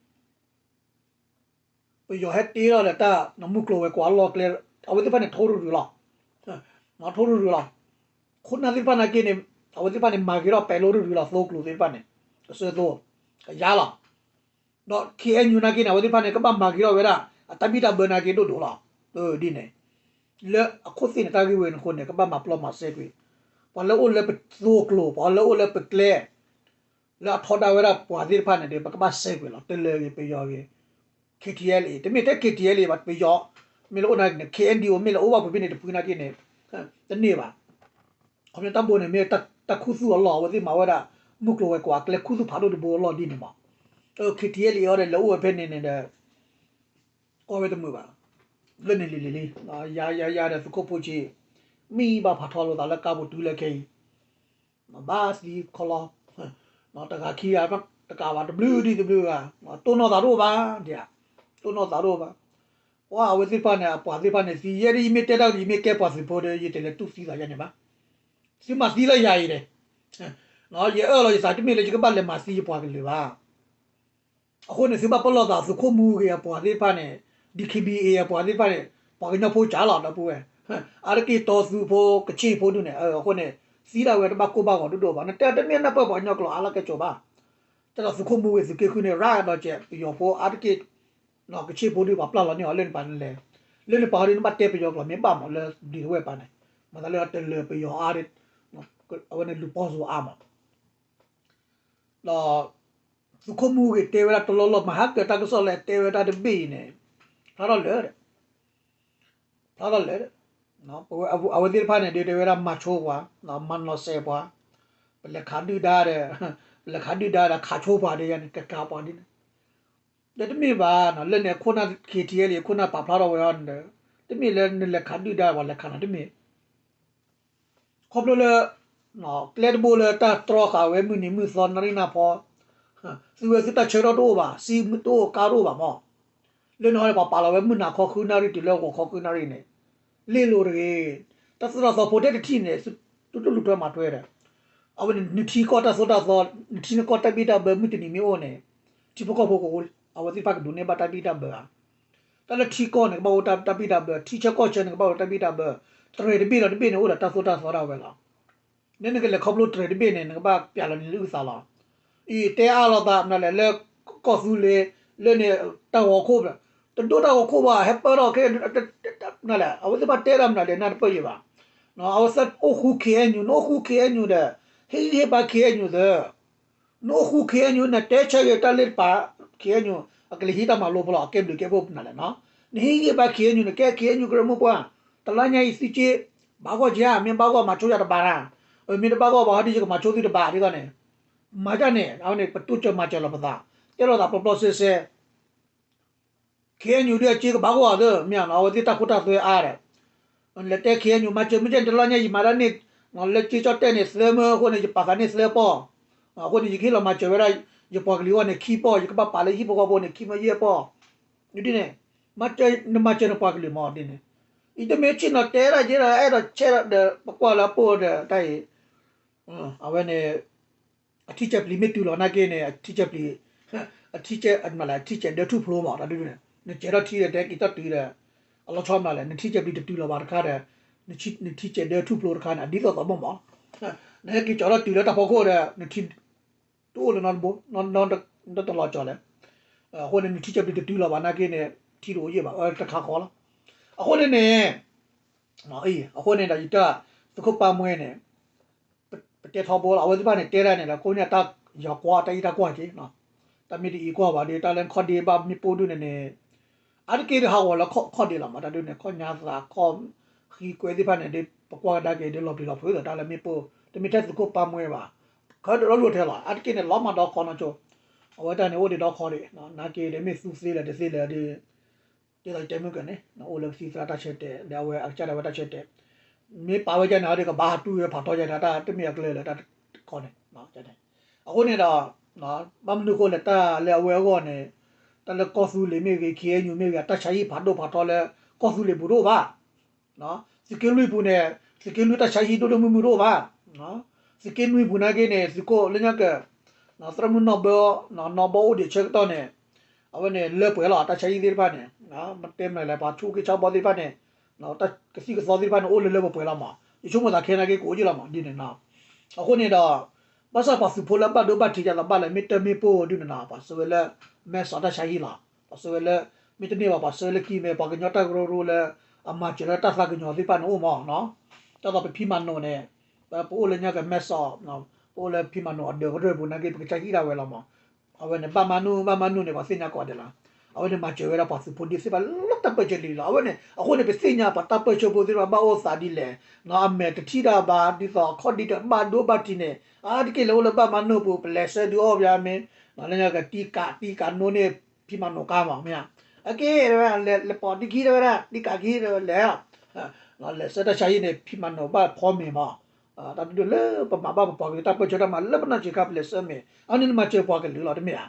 ပယီၤဟဲတ့ထီၣ်လၢတၢ်မုၢ်ကျိၤဝဲၤကွာ်အလီၢ်ကျဲ, အဝဲသ့ၣ်တဖၣ်န့ၣ် ထိရူၤရူၤလီၤ. ထိရူၤရူၤလီၤ. ခိၣ်နၢ်သ့ၣ်တဖၣ်နာ်က့န့ၣ်, အဝဲသ့ၣ်တဖၣ်န့ၣ် မၤဂ့ၤထီၣ်ပဲာ်လိရူၤရူၤလီၤ သိကျိၤသ့ၣ်တဖၣ်န့ၣ်, ကစၢၢ်သိ, ကယါလီၤ. ဒီး ခ့အဲၣ်ယူၣ် နာ်က့န့ၣ် အဝဲသ့ၣ်တဖၣ်န့ၣ် ကဘၣ်မၤဂ့ၤထီၣ်ဝဲဒၣ် အတၢ်ဘံၣ်တၢ်ဘၢနာ်က့ဒိၣ်ဒိၣ်လီၤ. ဒ်န့ၣ်, လၢအခိၣ်သ့ၣ်န့ၣ် တၢ်ဂ့ၢ်ဝဲန့ၣ်အဃိန့ၣ် ကဘၣ်မၤပျီမၤစဲကွံာ်, ပှၤလၢအိၣ်လၢပသိကျိၤ ပှၤလၢအိၣ်လၢပကျဲ လၢအထီဒါဝဲဒၣ်ပှၤသ့ၣ်တဖၣ်န့ၣ်ဒီး ပကဘၣ်စဲကွံာ်လီၤ. တလၢၤဂ့ၤ ပယီၤဂ့ၤ, ခ့ထံအဲလ်အ့ တမ့ၢ်ထဲ ခ့ထံအဲလ်အ့ ဘၣ် ပယီၤ, မ့ၢ်လၢအိၣ်နာ်က့န့ၣ် ခ့အဲၣ်ဒံၣ်အိၣ် မ့ၢ်လၢအိၣ်ဘၣ်ပူၤဖဲန့ၣ်တဖုနာ်က့န့ၣ်, တန့ၢ်ဘၣ်. ခီပညီတၢ်ဘိန့ၣ် မ့ၢ်တၢ်ခူသူၣ်အလီၢ် အဝဲသ့ၣ်မၤဝဲဒၣ် မုၢ်ကျိၤဝဲၤကွာ်အကျဲ ခူသူၣ်ဖးဒိၣ်တဘိအလီၢ်ဒ်န့ၣ်မး, ခ့ထံအဲလ်အ့ အီၤဒီး လဲၤအိၣ်ဝဲဖဲန့ၣ်န့ၣ်ဒီး ကီၢ်ဝဲတမုာ်ဘၣ်. လၢန့ၣ်လံၤလံၤလံ, ယၤယၤယၤဒီးသုးခိၣ်ဖိဆံး, မံဘၣ်ဖးထီလိာ်သးလၢကါပူၤတုၤလၢခဲအံၤ, ဘၣ်သံခီလီၤ, တဂၤခံဂၤ, တကးဘၣ်တဘျုးဒံးတဘျုးဂၤ, တိၢ်နီၣ်သးတအိၣ်ဘၣ်, တိၢ်နီၣ်သးတအိၣ်ဘၣ်. ပှၤအဝဲသ့ၣ်တဖၣ်န့ၣ် အပှၤသ့ၣ်တဖၣ်န့ၣ် သံယဲဒ်ယမ့ၢ်တဲတၢ်ဒီး ယမ့ၢ်ကဲပှၤသုးဖိဒီး ယတလဲၤတူၢ်သံသးယါန့ၣ်ဘၣ်. သုမၤသံလၢယၤအံၤန့ၣ်, ယအၢၣ်လီၤယသး တမ့ၢ်လၢယကဘၣ်လဲၤမၤသံယပှၤကလုာ်ဘၣ်. အဃိန့ၣ် သုဘၣ်ပလီၢ်သး သုးခိၣ်မူဂ့ၤအပှၤသ့ၣ်တဖၣ်န့ၣ်, ဒံၣ်ခံဘံၣ်အ့ အပှၤသ့ၣ်တဖၣ်န့ၣ်, ပှၤကညီဖိကၢ်လီၤ ဒီပုၢ်ဝဲၢ်, အါတက့ၢ်တီသူဖိ ကဆ့ၣ်ဖိဒူၣ်န့ၣ်, အဃိန့ၣ် သံဒၣ်ဝဲတဘၣ်ကိၢ်ဘၣ်ဂီၤဒိၣ်ဒိၣ်ဘၣ်. နတဲတမ့ၢ်နၢ်ပၢၢ်ပှၤကညီကျိာ်အါလီၢ်ကဲစိၤဘၣ်. တၢ်ဒီးသုးခိၣ်မူဂ့ၤသုးက့ဃုန့ၣ် ရၤဒီးကဲး ပယီၤဖိအါတက့ၢ် ကဆ့ၣ်ဖိဒူၣ် ပှၤပျၢ်လီၤန့ၢ်အီၤလၢနပၤနလဲၤ, လၢနပၤဟီဒ်နဘၣ်တဲပယီၤကျိာ်မ့ၢ်ဘၣ်မး လၢဘျံးဒဝဲၢ်တပၤန့ၣ်, မၤသးလၢတလၢၤပယီၤအါ, အဝဲန့ၣ်လူၤပိာ်စိအါမး. ဒီး သုးခိၣ်မူဂ့ၤတဲဝဲဒၣ်တလီၢ်လီၢ် မၤဟးကၢၤတၢ်ကစီၣ်လၢတဲဝဲဒၣ်တဘ့ၣ်အံၤန့ၣ်, ဖျါထီၣ်လၢာ်, ဖျါထီၣ်လၢာ်, အဝဲသ့ၣ်တဖၣ်န့ၣ် ဒ်တဲဝဲဒၣ်မၤဆိပှၤ, မၤနီၢ်စဲးပှၤ, ပလဲၤခးဒုၣ်ဒါဒီး, ပလဲၤခးဒုၣ်ဒါဒီးခးဆိပှၤဒ်ယါန့ၣ် ကကးပှၤဒ်န့ၣ် ဒီးတမ့ၢ်ဘၣ်, လၢန့ၣ်အခိၣ်နၢ် ခ့ထံအဲလ်အ့ အခိၣ်နၢ်ပာ်ဖျါထီၣ်ဝဲအီၤန့ၣ်ဒီး, တမ့ၢ်လၢနလဲၤခးဒုၣ်ဒါပှၤလဲၤခးနၤတမ့ၢ်, ခီဖျိလၢ ကျဲတဘိလၢတၢ်တြီဃာ်ဝဲမုၢ်နံၤမုၢ်သီနၣ်ရံၣ်နၢ်ဖီ, သုဝဲသုတၢ်ဆၢကတီၢ်တအိၣ်ဘၣ်, စံမုၢ်တအိၣ်ကါတအိၣ်ဘၣ်မး, လၢန့ၣ်ဟီန့ၣ် ပှၤပာ်လီၤဝဲမုၢ်နၤခီဃုနၣ်ရံၣ်တုၤလၢဂီၤခီဃုနၣ်ရံၣ်န့ၣ်, လ့ၣ်လိၤတဂ့ၤ, တၢ်သိၣ်တၢ်သီဖိထဲတထံၣ်န့ၣ် သုတလူၤထွဲမၤထွဲဒီး, အဝဲန့ၣ် နထံကီၢ်တၢ်သိၣ်တၢ်သီ, နထံနကီၢ်တၢ်ဘံၣ်တၢ်ဘၢမုၢ်တနံၤမ့ၢ်အိၣ်န့ၣ်, ထံဖိကီၢ်ဖိကအိၣ်, အဝဲသ့ၣ်တဖၣ်ကဒိးန့ၢ်ဘၣ်တၢ်ဘံၣ်တၢ်ဘၢဧါ. တၢ်လၢထံကီၢ်န့ၣ် ကဘၣ်အိၣ်တၢ်ဘံၣ်တၢ်ဘၢ, ထံဆၢကီၢ်ဆၢန့ၣ် ကဘၣ်အိၣ်တၢ်ဘံၣ်တၢ်ဘၢ, တြဲၤတဘ့ၣ်ဒီးတဘ့ၣ်န့ၣ် အိၣ်ဒီးတၢ်သိၣ်တၢ်သီဒၣ်ဝဲလီၤ. နနကလဲၤခီဖျိတြဲၤတဘ့ၣ်န့ၣ် နကဘၣ်ပျးလီၤနံၤလၢအုၣ်သးလီၤ. အံၤတဲအါလိာ်သးမနုၤလဲၣ် လၢကီၢ်သူလ့ၤ, လၢန့ၣ်တၢ်ဂီၤခိၣ်, တဒိၣ်တၢ်ဂီၤခိၣ်ဘၣ် ဟဲပၢထီၣ်ခဲ, မနုၤလဲၣ် အဝဲသ့ၣ်တဖၣ်တဲဒၣ်မနုၤလဲၣ် နၢ်တပၢၢ်ယံၤဘၣ်. အဝဲသ့ၣ်အိၣ်ဃူ ခ့အဲၣ်ယူၣ်, နအိၣ်ဃူ ခ့အဲၣ်ယူၣ်ဒီး, ဟ့ၣ်ဂံၢ်ဟ့ၣ်ဘါ ခ့အဲၣ်ယူၣ်သၢ နအိၣ်ဃူ ခ့အဲၣ်ယူၣ် နတဲဆၢဂ့ၤတၢ်လၢတပၤ, ခ့အဲၣ်ယူၣ် အကလဲၤဟံးတၢ်မၤလိဖိလီၤ အကဲဘျုးကဲဖှိၣ်မနုၤလဲၣ်နီၤ. နဟ့ၣ်ဂံၢ်ဟ့ၣ်ဘါ ခ့အဲၣ်ယူၣ် နကဲ ခ့အဲၣ်ယူၣ်ကရၢမိၢ်ပှၢ်, တလါညါအံၤသုက့, ဘၣ်ဂီၢ်က့ဧါ, မ့ၢ်ဘၣ်ဂီၢ်မၤဆိယၤတဘၣ်တၢ်, မ့ၢ်တဘၣ်ဂီၢ်ဘၣ်ဟီဒ်ယကမၤဆိသုတဘၣ်ဒ်သိးန့ၣ်, မၤဒ်န့ၣ် အဝဲန့ၣ် ပတိစၢၤမၤစၢၤလီၤပသး, တဲလိာ်သးပျီပျီစဲစဲ ခ့ၣ်အဲၣ်ယူၣ် ဒ်အစ့ကဘၣ်ဂီၢ်သ့ မ့ၢ်ဧါနီၤ အဝဲသ့ၣ်တၢ်ခိတၢ်သွဲအါဒီး လဲၤတဲခ့ၣ်အဲၣ်ယူၣ် မၤစၢၤမ့ၢ်ကဲန့ၣ် တလီၢ်ညါ ယမၤဒၣ်န့ၣ် လၢကၠ့ကၠီၣ်တဲၣ်န့ၣ် သၢမၢ အဃိန့ၣ် ယပာ်သးန့ၣ်သၢပီၢ်, အဃိန့ၣ် ယကဟ့ၣ်လီၤမၤစၢၤဝဲဒၣ် ယပှၤကလုာ်အဂီၢ်န့ၣ် ခံပီၢ်, ယကဘၣ်ပာ်လၢဟံၣ်ဖိဃီဖိန့ၣ် ခံမၢယဲၢ်ပီၢ်, ဒ်န့ၣ် နမၤစၢၤနပှၤကလုာ်မး ဒ်န့ၣ်, အံၤတမ့ၢ်ဆ့ၣ်နီၤတဲဒၣ်က့ဒီး အဲၣ်ဒိးဆဲးဒီး ပကွၢ်လၢအပိၢ်ဒီးတၢ်အံၤ အဝဲန့ၣ် အထံဆဲးပျံၤမ့ၢ်တုၤလီၤနာ်က့န့ၣ် အထံဆဲးပျံၤ အထံဆဲး အမၤလဲၣ် အထံဆဲးဒၢထူၣ်ဖျိမး တၢ်ဒုန့ၣ် နစဲးထီၣ်ထံဒီး တဲက့ၤတီၢ်တုၤဒီး အလီၤဆီမနုၤလဲၣ် နထံဆဲးပျံၤတတုၤလီၤဘၣ်တခါဒီး နထံဆဲးဒၢထူၣ်ဖျိတခါန့ၣ် အဒ်သိးသိးဘၣ်မး နဟဲက့ၤကၠီၤထီၣ်တုၤလၢတၢ်ဖီခိၣ်ဒီး နထံ တအိၣ်လၢၤနီတဘိ နီတလီၤကၠီၤလဲၣ်, အဃိန့ၣ် နထံဆဲးပျံၤတတုၤလီၤဘၣ်နာ်က့န့ၣ် ထံတအိၣ်ယံာ်ဘၣ် အဝဲတခါဃီလီၤ, အဃိန့ၣ်န့ၣ် အဃိန့ၣ်ဒီးယတၢ် သုးခိၣ်ပၢ်မှဲန့ၣ် ပတဲထီဘိလီၤ အဝဲသ့ၣ်တဖၣ်န့ၣ် တဲဒၣ်န့ၣ်ဒီး ကိးန့ၢ်တၢ်ယၤကွၢ်တၢ်အံၣ်တၢ်ကွၢ်က့ၤ, တၢ်မ့ၢ်တအံၤကွၢ်ဘၣ်ဒီး တၢ်လၢခီၣ်ဒ့ဘၣ်မ့ၣ်ပိၢ်ဒုန့ၣ်န့ၣ် အါတက့ၢ်ဒုးဟးဂီၤလၢခီၣ်ဒ့လီၤမး တၢ်ဒုန့ၣ် ခီၣ်ညါသးခီၣ်ဃံကွဲသ့ၣ်တဖၣ်န့ၣ် ဒ်ပကွၢ်ကဒါက့ၤဒ်လီၤပျံၤလီၤဖုးဒီး တၢ်လၢမ့ၣ်ပိၢ် တမ့ၢ်ထဲသုးခိၣ်ပၢ်မှဲဘၣ်, ခဲဒုးလီၤလိာ်ထဲလီၤ အါတက့ၢ်န့ၣ် လီၤမးဒီခီနီၢ်ကၠိ, အဝဲတၢ်န့ၣ်အိၣ်ဒံးဒီခီဒံး နာ်က့ဒီးမ့ၢ်သူသ့လၢာ်တသ့လၢာ်ဒီး ဒ်သိးယတဲမုၢ်ကၢန့ၣ် အိၣ်လၢကသံၣ်သရၣ်တၢ်ဆၢတဲာ် ဒီးအဝဲအကစၢ်ဒၣ်ဝဲတၢ်ဆၢတဲာ်, မ့ၢ်ပာ်ဝဲဒ်န့ၣ်ဒီး ကဘၣ်ဟးတူၢ်ဝဲဖးထီယါန့ၣ် တၢ်တမ့ၢ်အကျဲလၢတၢ်တခီန့ၣ်, အဃိန့ၣ်ဒီး ဘၣ်မနုၤအဃိလဲၣ် တၢ်လၢအဝဲအဂီၢ်န့ၣ် တၢ်လၢကီၢ်သူလ့ၤမ့ၢ်ဂ့ၤ ခ့ၣ်အဲၣ်ယူၣ်မ့ၢ်ဂ့ၤ တၢ်ဆါဟံၣ်ဖးဒိၣ်ဖးထီလၢ ကီၢ်သူလ့ၤပူၤတအိၣ်ဘၣ် သုးက့လွံၢ်ပူၤန့ၣ် သုးက့လွံၢ်တၢ်ဆါဟံၣ်ဒိၣ်ဒိၣ်မုၢ်မုၢ်တအိၣ်ဘၣ်, သုးက့နွံပူၤနာ်က့န့ၣ် သုးခိၣ်လၢညါကၢ သရၣ်မုၣ်နီၢ်ဘၢ နီၢ်ဘီအိၣ်ဒံးဆၢကတီၢ်န့ၣ် အဝဲန့ၣ်လၢပှဲၤလီၤ တၢ်ဆါဟံၣ်သ့ၣ်တဖၣ်န့ၣ်, မ့ၢ်တဲမနုၤလဲၣ် ပှၤဆူၣ်က့ဆါဘီသ့ၣ်တဖၣ်န့ၣ် တၢ်ကသံၣ်ကသီသ့ၣ်တဖၣ်န့ၣ် အိၣ်လၢလၢပှဲၤပှဲၤလီၤမး, ယဆိကမိၣ်သးခဲနာ်က့ကအိၣ်ယံာ်လီၤမး ဒ်န့ၣ်နီၤ, အဃိန့ၣ်ဒီး ဘၣ်ဆၣ်ပှၤသုးဖိလၢအဘၣ်ဒိဘၣ်ထံးဒ်သိးဘၣ်လဲၣ် မ့ၢ်တၢ်မ့ၣ်ပိၢ်ဒုန့ၣ်နီၤ ပှၤဆှၢဝဲလၢ မဲၢ်စီးတၢ်ဆါဟံၣ်လီၤ, ပှၤဆှၢဝဲလၢ မ့ၢ်တန့ၢ်ဘၣ် ပှၤဆှၢလၢကံၢ်မဲ ပှၤကညီတၢ်ကရၢကရိလၢ အမၤစၢၤလၢတၢ်သးကညီၤသ့ၣ်တဖၣ်န့ၣ်အိၣ်မးနီၤ, ဒ်သိးပဖံမၤနိာ်န့ၣ် ပအိၣ်လၢညါကမဲၢ်စီး ပအိၣ်လၢဖံမၤနိာ်အဒၢးကရၢၢ်ပူၤနာ်က့ ပကဆါဟံၣ်ဒၣ်ဝဲလီၤမး, အဝဲန့ၣ် ဘၣ်မၤနုၤ ဘၣ်မၤနုၤန့ၣ် ပှၤသ့ၣ်ညါကိးဂၤဒဲးလီၤ, အဝဲန့ၣ်မၤစၢၤဝဲဒၣ်ပှၤသုးဖိဒ်သ့ၣ်တဖၣ်လၢတၢ်ပၢၢ်ဆၢလံလီၤ, အဝဲန့ၣ် အဃိန့ၣ် ပသ့ၣ်ညါပှၤတၢ်ပၢၢ်ဆၢဖိသ့ၣ်တဖၣ်ဘၣ်အိၣ်သးဒ်လဲၣ်, အမဲာ်တထံၣ်တၢ်ဘၣ် ဒ်သိးအခီၣ်ဒံးတဘၣ်ဒိဘၣ်ထံးန့ၣ် အါတက့ၢ်လၢအိၣ်လၢဘၣ်မၤနုၤပူၤ ပလဲၤဆှၢဒုးအီၣ်ပယါမ့ၢ် လၢညါကတံၢ်ကးတံၢ်ကးနိန့ၣ် ဖံမၤနိာ်ကါမး မ့ၢ်ဧါ, အက့ၢ်ဝဲ လဲၤပိာ်တံၢ်ခံတဲဝဲဒၣ် တံၢ်ကးခံတဲဝဲလဲၤ လဲၤဆှၢတၢ်ဆါဟံၣ်န့ၣ် ဖံမၤနိာ်ဘၣ်ဖီမ့ၤမး, တၢ်ဒုးလၢပမၤဘၣ်ပပှၤကလုာ်တၢ်ပၢၢ်ဆၢတၢ်မၤလၢပနီၢ်ဆံးခါ ပလဲၤဆှၢမ့ၤ အန့ၣ်နမၤစၢၤပှၤကလုာ်လီၤ တမ့ၢ်ဧါ,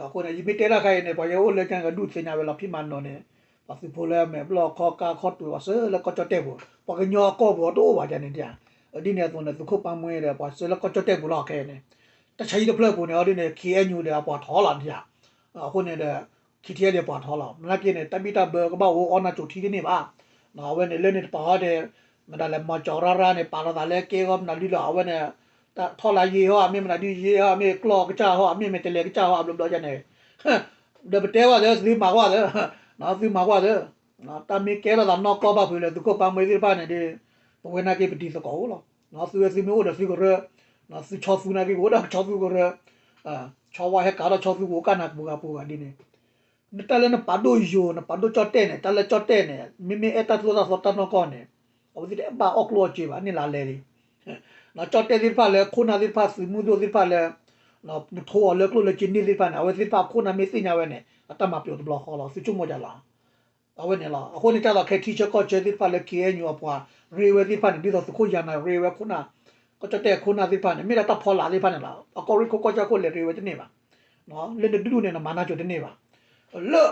အဃိန့ၣ် ယမ့ၢ်တဲတၢ်ခါအံၤန့ၣ် ပှၤယဲအိၣ်လၢကၠၢ်ကဒူၣ်သ့ၣ်ညါဝဲလီၤ ဖံမၤနိာ်န့ၣ် ပှၤသုးဖိလၢမဲာ်ဘျီၣ်ခီကါခီတူာ် ပှၤဆှၢလၢကီၢ်ကၠီၣ်တဲၣ်ပူၤ ပှၤကညီအကီၢ်ပူၤအတအိၣ်ဘၣ်ယါန့ၣ်ဒ်ဧါ, ဒ်န့ၣ်အသိးန့ၣ် သုးခိၣ်ပၢ်မှဲဒီး ပှၤဆှၢလၢကီၢ်ကၠီၣ်တဲၣ်ပူၤလီၤခဲအံၤန့ၣ်, တၢ်ဆါဟံၣ်တဖျၢၣ်ပူၤန့ၣ် အီၤဒ်န့ၣ် ခ့ၣ်အဲၣ်ယူၣ် ဒီးအပှၤထီလီၤဒ်ဧါ, အဃိန့ၣ်ဒီး ခ့ၣ်ထံအဲၣ်ဒီးပှၤထီလီၤ မနုၤက့န့ၣ် တၢ်ဘံၣ်တၢ်ဘၢကဘၣ်အိၣ်အီၣ်နၢ်ကၠိထံတန့ၢ်ဘၣ်, အဝဲန့ၣ်လၢန့ၣ်တပာ်အီၤဒီး မတၤလဲၣ် မီၤကၠီၤရၢ်ရၢ်န့ၣ် ပာ်လီၤသးလၢကဲဂီၢ်မနုၤလံလီၤ အဝဲန့ၣ် တၢ်ထီၣ်လၢယ့ဟီၣ် မ့ၢ်မနုၤဒုးယ့ဟီၣ် မ့ၢ်ကျီၢ်ကစၢ်ဟီၣ် မ့ၢ်မဲာ်တဲၤလဲၤကစၢ်ဟီၣ် အဘျီဘျီယါန့ၣ် ဒီးပတဲဝဲသ့ သုမၤကွၢ်သ့ သုမၤကွၢ်သ့ တၢ်မ့ၢ်ကဲထီၣ်သးနီၢ်ကီၢ်ဘၣ်ဖုးလၢသုးခိၣ်ပၢ်မှဲသ့ၣ်တဖၣ်န့ၣ်ဒီး ပဝဲနာ်က့ပတံၤသကိးအိၣ်လီၤ. သုဝဲသုမ့ၢ်အိၣ်ဒီးသုကရၢ, သုဆီသူနာ်က့ကအိၣ်ဒီးကဆီသူကရၢ, ဆီဝါဟဲကးထီၣ်ဆီသူကအိၣ်ကၢ်နၤပူၤဂၤပူၤဂၤဒ်န့ၣ် နတၢ်လၢနပာ်ဒိၣ်ယိာ် နပာ်ဒိၣ်ကၠီၣ်တဲၣ်န့ၣ် တၢ်လၢကၠီၣ်တဲၣ်န့ၣ် မ့မ့ၢ်အဲၣ်တၢ်သိၣ်တၢ်သီတၢ်နီၢ်ကီၢ်န့ၣ် အဝဲသ့ၣ်တအဲၣ်ဘၣ်အီၣ်ကျိၣ်အီၣ်စ့ဘၣ် န့ၢ်လါလဲလံ. ကၠီၣ်တဲၣ်သ့ၣ်တဖၣ်လၢခိၣ်နၢ်သ့ၣ်တဖၣ် သုးမုၢ်ဒိၣ်သ့ၣ်တဖၣ်လၢ နထိအီၤလၢကျိၣ်လၢစ့န့ၢ်သ့ၣ်တဖၣ်န့ၣ် အဝဲသ့ၣ်တဖၣ်ခိၣ်နၢ်မ့ၢ်သ့ၣ်ညါဝဲန့ၣ် အတၢ်မၤပျိးတဘျီဃီလီၤ သုဆိကမိၣ်ဒ်လဲၣ် အဝဲန့ၣ်လီၤ. အဃိန့ၣ် ကၢ်သိးခဲထံဆၢကီၢ်ဆၢသ့ၣ်တဖၣ်လၢ ခ့ၣ်အဲၣ်ယူၣ် အပှၤရ့ဝဲသ့ၣ်တဖၣ်န့ၣ် ဒ်သိးသုးခိၣ်ယၤနၤရ့ဝဲခိၣ်နၢ်, ကီၢ်ကၠီၣ်တဲၣ်ခိၣ်နၢ်သ့ၣ်တဖၣ်န့ၣ် မ့ၢ်ဒၣ်တၢ်ဖီလာ်သ့ၣ်တဖၣ်န့ၣ်လီၤ. အကီၢ်ရ့ၣ်ခိၣ်ကီၢ်ဆၣ်ခိၣ်လဲၤရ့ဝဲတန့ၢ်ဘၣ်. လၢနဒုဒူၣ်န့ၣ် နမၤနၢ်ကၠိတန့ၢ်ဘၣ်. လၢ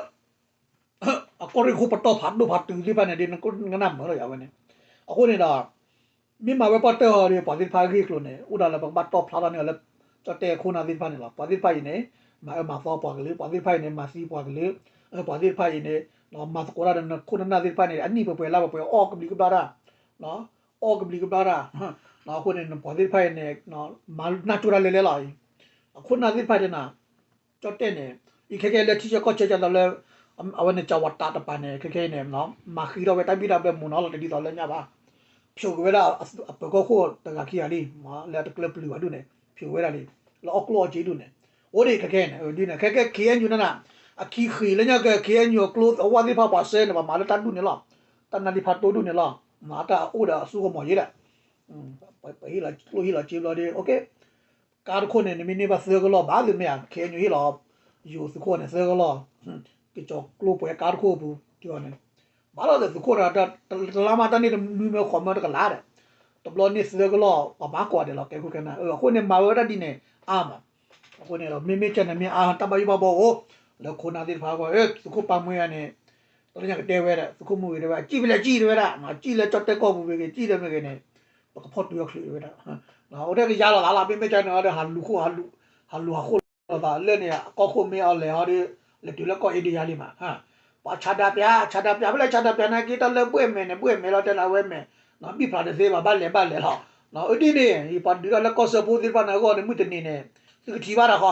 အကီၢ်ရ့ၣ်ခိၣ်ပတီၢ်ဖးဒိၣ်ဖးတုၤသ့ၣ်တဖၣ်န့ၣ်ဒီး နကနၣ်မုာ်လီၤယၤဝဲန့ၣ်. အဃိန့ၣ်ဒီး မ့ၢ်မၤဝဲပီၣ်တၢၢ်ဟီဒီး ပှၤသ့ၣ်တဖၣ်ဂ့ၢ်ကျိၤန့ၣ် အိၣ်ဒၣ်လၢပကဘၣ်တီၢ်ဖျါထီၣ်န့ၢ်အီၤလၢ ကၠီၣ်တဲၣ်ခိၣ်နၢ်သ့ၣ်တဖၣ်န့ၣ်လီၤ. ပှၤသ့ၣ်တဖၣ်အံၤန့ၣ် မၤအၢမၤသီပှၤကလုာ်, ပှၤသ့ၣ်တဖၣ်အံၤန့ၣ် မၤသံပှၤကလုာ်, ပှၤသ့ၣ်တဖၣ်အံၤန့ၣ် မၤသကိးတၢ်ဒီးနခိၣ်နနၢ်သ့ၣ်တဖၣ်န့ၣ် အနံၣ်ပှဲၤပှဲၤလါပှဲၤပှဲၤ အီၣ်ကဘျံးကဘျၣ်တၢ်, အီၣ်ကဘျံးကဘျၣ်တၢ်. အဃိန့ၣ် ပှၤသ့ၣ်တဖၣ်အံၤန့ၣ် မၤနၢ်ကၠိတၢ်လဲၤလဲၤလီၤအံၤ. အခိၣ်နၢ်သ့ၣ်တဖၣ်ဒ်န့ၣ် ကၠီၣ်တဲၣ်န့ၣ် အံၤခဲကဲလၢထံဆၢကီၢ်ဆၢကၢ်သိးလၢ အဝဲန့ၣ် ကၠီၤဝးတးတပၤန့ၣ် ခဲကဲအံၤန့ၣ် မၤဃံထီၣ်ဝဲတၢ်ဘံၣ်တၢ်ဘၢမုာ်နီၤလီၤ တဒ်သိးလၢညါဘၣ်. ဖျိးက့ၤဝဲဒၣ်အပၢၤကီၢ်ခိၣ်တဂၤခံဂၤလံ လၢတကျၢၤပျုၤဘၣ်ဒူၣ်န့ၣ် ဖျိးဝဲဒၣ်လံ လၢအီၣ်ကျိၣ်အီၣ်စ့ဒူၣ်န့ၣ် အိၣ်ဒံးခဲကဲန့ၣ် ဒ်န့ၣ် ခဲကဲ ခ့ၣ်အဲၣ်ယူၣ် န့ၣ် အခံဃ့လၢညါက့ၤ ခ့ၣ်အဲၣ်ယူၣ် အကျိအဝါသ့ၣ်တဖၣ်ပှၤဆှၢန့ၣ် ပှၤမၤလၢတၢ်ဒူၣ်န့ၣ်လီၤ. တၢ်နါဒံးဖးတိဒူၣ်န့ၣ်လီၤ. တၢ်အိၣ်ဒီးအစိကမီၤယဲဒၣ် ပဟ့ၣ်လီၤကျိၣ်ဟ့ၣ်လီၤစ့ဘျီဒီး ကါတခိၣ်န့ၣ် နမ့ၢ်န့ၢ်ဘၣ်သၢကလီၢ်ဘၣ်သ့ၣ်မ့ၢ်ဧါ ခ့ၣ်အဲၣ်ယူၣ်ဟ့ၣ်လီၤ ယိၤသုးခိၣ်န့ၣ်သၢကလီၢ်, ကစီၤကျိပှဲၤကါတခိၣ်အပူၤ တုၤအီၤန့ၣ်, ဘၣ်လီၤဒီးသုးခိၣ်တဂၤ တလါမးတၢ်န့ၣ်တမံၤမ့ၢ်ဃီမ့ၢ်တကလးဒီး, တဘျီန့ၣ်သၢကလီၢ် ပှၤမၤကွၢ်ဒဲးလီၤ ကဲခိၣ်ကဲနၢ်, အဃိန့ၣ် မၤဝဲဒၣ်ဒ်န့ၣ် အါမး, အဃိန့ၣ်ဒီး မ့မ့ၢ်ကဲန့ၣ်မ့ၢ်အါ တၢ်ဘၣ်ယိၣ်ဘၣ်ဘီအိၣ်, လၢခိၣ်နၢ်သ့ၣ်တဖၣ်အဂီၢ် သုးခိၣ်ပၢ်မှဲအံၤန့ၣ်, တလၢညါကတဲဝဲဒၣ် သုးခိၣ်မုၢ်ဂ့ၤတဲဝဲ ကံၣ်ဖဲလဲၣ်ကံၣ်တဲဝဲဒၣ်, ကံၣ်လၢကၠီၣ်တဲၣ်ကီၢ်ပူၤမ့ၢ်ဂ့ၤ ကံၣ်လၢမ့ၢ်ဂ့ၤန့ၣ်, ပကဖီၣ်တုၤအီၤချုးဝဲဒၣ်, အိၣ်ထဲကယါလီၤသးလီၤ မ့မ့ၢ်ကဲန့ၣ်ဒီး ဟးလူၤဃိ ဟးလူၤဟးဃိလီၤသးလၢန့ၣ် ကီၢ်ခိၣ်မ့ၢ်အီၤလဲၤဟီဒီး, လဲၤတုၤလၢကီၢ်အ့ဒံယါလံမး, ပှၤဆါဒးပျး ဆါဒးပျး ဖဲလဲၣ်ဆါဒးပျးနာ်က့ တၢ်လၢဘှဲၣ်မဲာ်န့ၣ် ဘှဲၣ်မဲာ်လီၤ တဲလၢအဝဲမဲာ်, ဘံၣ်ဖျါတသ့ဘၣ် ဘၣ်လဲၤဘၣ်လဲၤလီၤ, အဒ်န့ၣ် ပှၤဒုးတၢ်လၢကီၢ်စၢဖှိၣ်သ့ၣ်တဖၣ်န့ၣ်အဂီၢ်န့ၣ် မုၢ်တနံၤန့ၣ်, သုကထံၣ်ဘၣ်တၢ်ဃီ,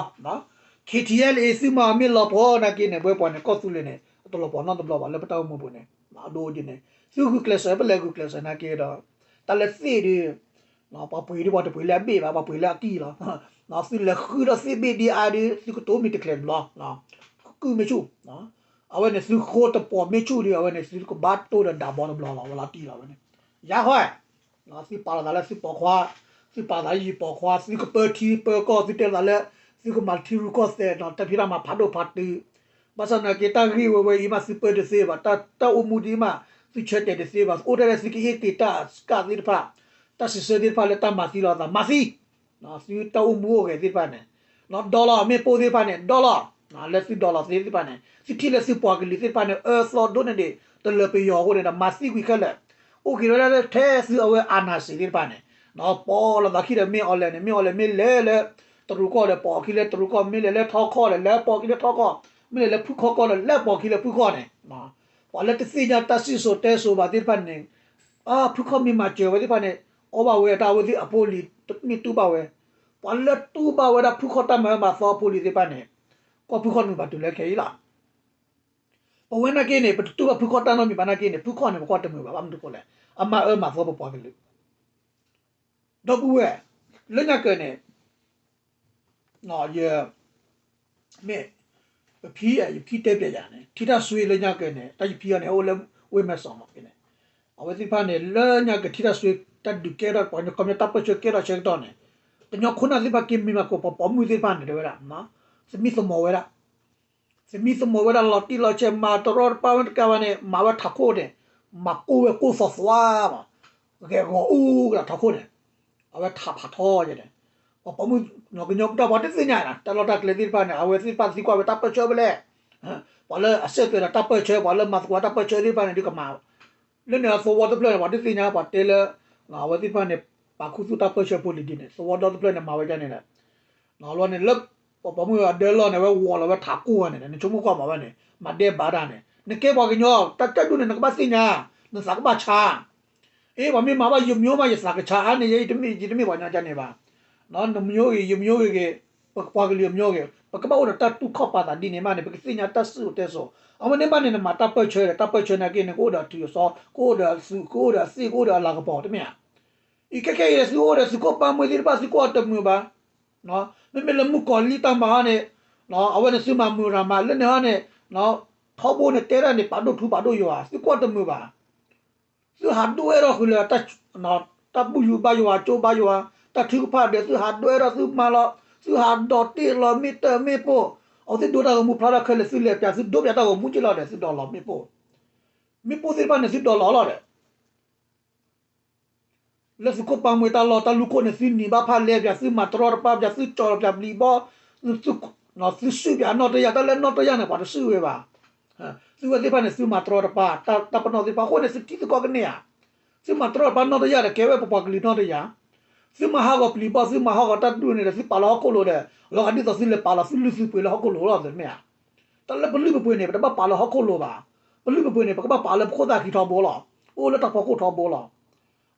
ခ့ထံအဲလ်အ့ သုမၤအီၤမ့ၢ်လီၤပှီၢ်နာ်က့န့ၣ် ဘှဲပှၤန့ၣ် ကီၢ်သူလ့ၤန့ၣ် တလီၤပှီၢ်နီတဘျီဘၣ် လၢပတၢ်အိၣ်မူပူၤန့ၣ်, အဒိဒ်န့ၣ် သုဂုာ်ကျဲးစၢး ပလဲၤဂုာ်ကျဲးစၢးနာ်က့ဒီး, တၢ်လၢသ့ၣ်ဒီး ပှၤပှ့ၤဒီးပှၤတပှ့ၤလၢအဘ့ၣ်ဘၣ် ပှၤပှ့ၤလၢအကံၢ်လီၤ, သုလဲၤဃုဒီးသ့ၣ်ဘ့ၣ်ဒ်အါဒီး သုကတိၤမ့ၢ်တကျဲၤတဘျီ, ကုၢ်မ့ၢ်ဆူၣ်, အဝဲန့ၣ်သုဃိတပှီၢ်မ့ၢ်ဆူၣ်ဒီး အဝဲန့ၣ်သုကဘၣ်တိၢ်ဒီးဒးဘီတဘျီလီၤ ဝဲလီၤတံၢ်လီၤဝဲန့ၣ်, ယါဃီ, သုပာ်လီၤသးလၢသုပိာ်ခွါ, သုပာ်သးယံာ်ပိာ်ခွါ သုကပၢထံပၢကီၢ် သုတဲသးလၢ, သုကမၤထံရူၢ်ကီၢ်သဲး တၢ်ဖံးတၢ်မၤဖးဒိၣ်ဖးတုၤ, ဘၣ်ဆၣ်နာ်က့တၢ်ဂ့ၢ်ဝဲဝဲအံၤမး သုပၢတသ့ဘၣ် တၢ်အိၣ်မူဒ်အံၤမး, သုဆၢတဲာ်တသ့ဘၣ် အိၣ်ထဲလၢသုကဟ့ၣ်က့ၤတၢ်စကၢ်သ့ၣ်တဖၣ်, တၢ်စံးဆၢသ့ၣ်တဖၣ်လၢတၢ်မၤသံလီၤသး မၤသံ, သုတၢ်အိၣ်မူအိၣ်ဂဲၤသ့ၣ်တဖၣ်န့ၣ်, ဒီလီၤ မ့ၣ်ပိၢ်သ့ၣ်တဖၣ်န့ၣ် ဒီလီၤ, လၢသုဒီလီၤသ့သ့ၣ်တဖၣ်န့ၣ် သုထံၣ်လၢသုပှၤကလုာ်သ့ၣ်တဖၣ်န့ၣ် အၢသီဒိၣ်န့ၢ်ဒံး တလၢပယီၤအဃိန့ၣ်ဒီး မၤသံကွံာ်ခဲလၢာ်, အိၣ်က့ၤဝဲဒၣ်လၢထဲသုအဝဲအနၢ်စံးသ့ၣ်တဖၣ်န့ၣ်, ပိာ်လီၤသးခံဒီးမ့ၢ်အီၤလဲၣ်န့ၣ် မ့ၢ်အီၤလဲၣ် မ့ၢ်လဲၤလၢ တရူးကီၢ်ဒီး ပိာ်အခံလၢတရူးကီၢ် မ့ၢ်လဲၤလၢထီကီၢ်ဒီး လဲၤပိာ်အခံလၢထီကီၢ်, မ့ၢ်လဲၤလၢဖုခီကီၢ်ဒီး လဲၤပိာ်အခံလၢဖုခီန့ၣ်, ပှၤလၢတသ့ၣ်ညါတၢ်စံၣ်စိၤတဲစိၤဘၣ်သ့ၣ်တဖၣ်န့ၣ်, ဖုခီမ့ၢ်မၤစၢၤဝဲသ့ၣ်တဖၣ်န့ၣ်, အီၣ်ဘၣ်ဝဲတၢ်အဝဲသ့ၣ်အဖိလံၤ တမ့ၢ်တူၢ်ဘၣ်ဝဲ, ပှၤလၢတူၢ်ဘၣ်ဝဲဒၣ်ဖုခီတၢ်မၤအၢမၤသီအဖိလံၤသ့ၣ်တဖၣ်န့ၣ်, ကီၢ်ဖုခီတမုာ်ဘၣ်တုၤလၢခဲအံၤလီၤ. ပဝဲနာ်က့န့ၣ် ပတတူၢ်ဘၣ်ဖုခီတၢ်နီတမံၤဘၣ်နာ်က့န့ၣ် ဖုခီန့ၣ် ပကီၢ်တမုာ်ဘၣ် ဘၣ်မနုၤဃိလဲၣ်, အမၤအၢမၤသီပပှၤကလုာ် ဒီပုၢ်ဝဲၢ်, လၢညါက့န့ၣ်, ယ, မ့ၢ်, ပဖံ, ယဖံတဲပျဲယၤန့ၣ် ထံတၢ်ဆွ့လၢညါက့န့ၣ် တၢ်ယဖံအီၤန့ၣ် အိၣ်လၢဝ့ၢ်မဲၢ်စီးမးက့န့ၣ်, အဝဲသ့ၣ်တဖၣ်န့ၣ် လၢညါက့ထံတၢ်ဆွ့ တၢ်ဒုးကဲထီၣ် ပှၤကညီခီပညီတၢ်ပၢၢ်ဆၢကဲထီၣ်ဆၢကတီၢ်န့ၣ်, ကညီခိၣ်နၢ်သ့ၣ်တဖၣ်က့မ့ၢ်မၤက့ၤပှၤပိာ်မုၣ်သ့ၣ်တဖၣ်န့ၣ် တဲဝဲဒၣ်, သမံသမိးဝဲဒၣ် သမံသမိးဝဲဒၣ်လီၤတံၢ်လီၤဆဲး မၤတရီတပါဝဲတကးဘၣ်န့ၣ် မၤဝဲထးခိၣ်န့ၣ်, မၤကိၢ်ဝဲကိၢ်သီသွါမး, ဂဲၤဂီၤအူကဒီးထးခိၣ်န့ၣ်, အဝဲထးဖးထီယဲန့ၣ်, ပှၤပိာ်မုၣ်, ကညီကတၢၢ်ပှၤတသ့ၣ်ညါနီၤ တၢ်လီၢ်တၢ်ကျဲသ့ၣ်တဖၣ်န့ၣ် အဝဲသ့ၣ်တဖၣ်သံကွၢ်ဝဲတၢ်ပၢၢ်ဆၢဖဲလဲၣ်, ပှၤလၢအစဲးသွဲးဒီးတၢ်ပၢၢ်ဆၢ ပှၤလၢမၤသကိးတၢ်ပၢၢ်ဆၢသ့ၣ်တဖၣ်န့ၣ် ဒုးကမၤ လၢန့ၣ်သဝီတဖျၢၣ်န့ၣ် ပှၤတသ့ၣ်ညါ ပှၤတဲလၢ, အဝဲသ့ၣ်တဖၣ်န့ၣ် ပာ်ခူသူၣ်တၢ်ပၢၢ်ဆၢဖိလံၤဒ်န့ၣ် သဝီဒီတဖျၢၣ်န့ၣ် မၤဝဲဒ်န့ၣ်ဒီး, လီၤန့ၣ်လၢ, ပှၤပိာ်မုၣ်အဒၢလီၢ်န့ၣ် ဝဲဝီၤလီၤဝဲထးကိၢ်ဝဲန့ၣ် နဆိကမိၣ်ကွၢ်မးဝဲန့ၣ် မၤဒဲးဘးတၢ်န့ၣ် နကဲပှၤကညီ တၢ်ကဲဒိၣ်န့ၣ် နကဘၣ်သ့ၣ်ညါ, နသးကဘၣ်ဆါ အ့ ပှၤမ့ၢ်မၤဘၣ်ယမိၢ်မး ယသးကဆါအါန့ၣ် ယတမ့ၢ် ယတမ့ၢ်ပှၤညီကန့ၣ်ဘၣ်, နမိၢ်ဂ့ၤ ယမိၢ်ဂ့ၤဂ့ၤ, ပပှၤကလုာ်အမိၢ်ဂ့ၤ ပကဘၣ်အိၣ်ဒီးတၢ်တူၢ်ခီၣ်ပာ်သးဒ်န့ၣ်မးန့ၣ် ပကသ့ၣ်ညါတၢ်စံၣ်စိၤတဲစိၤ, အဝဲန့ၣ်မးန့ၣ် နမၤတၢ်ပၢၢ်ဆၢဒီး တၢ်ပၢၢ်ဆၢနာ်က့န့ၣ် ကအိၣ်ဒီးအထုးအစီ, ကအိၣ်ဒီးအသုး, ကအိၣ်ဒီးအသ့ၣ်, ကအိၣ်ဒီးအလၤကပီၤ တမ့ၢ်ဧါ. အံၤခဲခဲအံၤ သုအိၣ်ဒီးသုးခိၣ်ပၢ်မှဲသ့ၣ်တဖၣ် သုကွၢ်တမုာ်ဘၣ် မ့မ့ၢ်လၢမုၣ်ကီၤလံၢ်တၢ်မၤဟီန့ၣ်, အဝဲန့ၣ်သုမၤမုာ်ရၤမး လၢန့ၣ်ဟီန့ၣ်, ထီဘိန့ၣ်တဲတၢ်န့ၣ် ပာ်ဒိၣ်ထူပာ်ဒိၣ်ယွၤ သုကွၢ်တမုာ်ဘၣ်. သုဟးဒိၣ်အဲၣ်ထီၣ်ဃုာ်လၢ, တၢ်ဘူၣ်ယူၤဘါယွၤ ကၠိဘါယွၤ, တၢ်ထုကဖၣ်ဒီး သုဟးဒိၣ်အဲၣ်ထီၣ်သုမၤလီၤ, သုဟးဒီးတ့ၢ်လီၤမ့ၣ်တၢ်မ့ၣ်ပိၢ်, အဝဲသ့ၣ်ဒိတၢ်ဂီၤမူဖျါထီၣ်ခဲလၢာ် သုလဲၤပျး သုဒိပျးတၢ်ဂီၤမူက့လီၤဒီး သုဒီးလီၤမ့ၣ်ပိၢ်, မ့ၣ်ပိၢ်သ့ၣ်တဖၣ်န့ၣ် သုဒီးလီၤလီၤဒီး လၢသုးခိၣ်ပၢ်မှဲတၢ်လီၢ်တၢ်လူၢ်ခိၣ်န့ၣ် သုနံၤဘၣ်ဖၣ်လဲပျး သုမၤတရီတပါပျး သုကၠီၤပျးပျံၤဘီ, သုစုၣ်ပျးနီၢ်တယၢ် တၢ်လၢနီၢ်တယၢ်န့ၣ် ပှၤတစုၣ်ဝဲဘၣ်. သုဝဲသ့ၣ်တဖၣ်န့ၣ် သုမၤတရီတပါ တၢ်ပနီၣ်သ့ၣ်တဖၣ်အဃိန့ၣ် သုထံသုကီၢ်ကန့ၢ်ဧါ. သုမၤတရီတပါနီၢ်တယၢ်ဒီး ကဲဝဲပပှၤကလုာ်နီၢ်တယၢ်, သုမၤဟးဂီၤပျံၤဘီ သုမၤဟးဂီၤတၢ်ဒူၣ်န့ၣ်ဒီး သုပာ်လီၤဟီၣ်ခိၣ်လိၤဒီး လီၤဂာ်ဒ်သိးသုလဲၤပာ်လီၤသုလုၢ်သုပှ့ၤလၢဟီၣ်ခိၣ်လိၤလီၤ တမ့ၢ်ဧါ. တၢ်လၢပလုၢ်ပပှ့ၤန့ၣ် ပတဘၣ်ပာ်လၢဟီၣ်ခိၣ်လိၤဘၣ်. ပလုၢ်ပပှ့ၤန့ၣ် ပကဘၣ်ပာ်လၢပခိၣ်သၣ်ခံထီဘိလီၤ. အိၣ်လၢတၢ်ဖီခိၣ်ထီဘိလီၤ.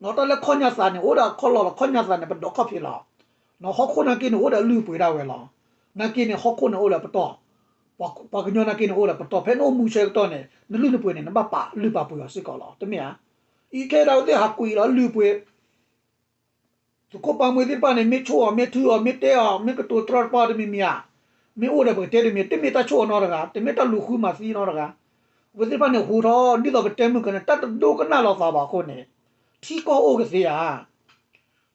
တၢ်လၢခီၣ်ညါသးန့ၣ် အိၣ်ဒီးခီၣ်လီၢ်လီၤ ခီၣ်ညါသးန့ၣ် ပဒိးခီၣ်ဖံးလီၤ. ဟီၣ်ခိၣ်နာ်က့န့ၣ် အိၣ်ဒီးအလုၢ်အပှ့ၤဒၣ်ဝဲလီၤ. နာ်က့န့ၣ် ဟီၣ်ခိၣ်န့ၣ်အိၣ်ဒီးပတီၢ်, ပှၤကညီနာ်က့န့ၣ်အိၣ်ဒီးပတီၢ် ဖဲနအိၣ်မူဆၢကတီၢ်န့ၣ် နလုၢ်နပှ့ၤန့ၣ် နဘၣ်ပာ်လုၢ်ပာ်ပှ့ၤအီၤစ့ၢ်ကီးလီၤ တမ့ၢ်ဧါ. အံၤခဲအံၤဒၣ်ဝဲသ့ၣ်ဟးကွံာ်လီၤလုၢ်ပှ့ၤ သုးခိၣ်ပၢ်မှဲသ့ၣ်တဖၣ်န့ၣ် မ့ၢ်ဆိၣ်အီၤ မ့ၢ်ထုအီၤ မ့ၢ်တဲအီၤ မ့ၢ်ကတိၤတရီတပါတမံၤမံၤဧါ. မ့ၢ်အိၣ်ဒီးပကတဲတမံၤ တမ့ၢ်တၢ်ဆိၣ်အီၤနီတဂၤ တမ့ၢ်တၢ်လူၤဃုမၤသံနီတဂၤ. အဝဲသ့ၣ်တဖၣ်န့ၣ် ဟူးထီၣ် ဒ်သိးပတဲမုၢ်ကန့ၣ် တၢ်တဒိကနၣ်လီၤသးဘၣ်အဃိန့ၣ် ထံကီၢ်အိၣ်ကသ့ဧါ.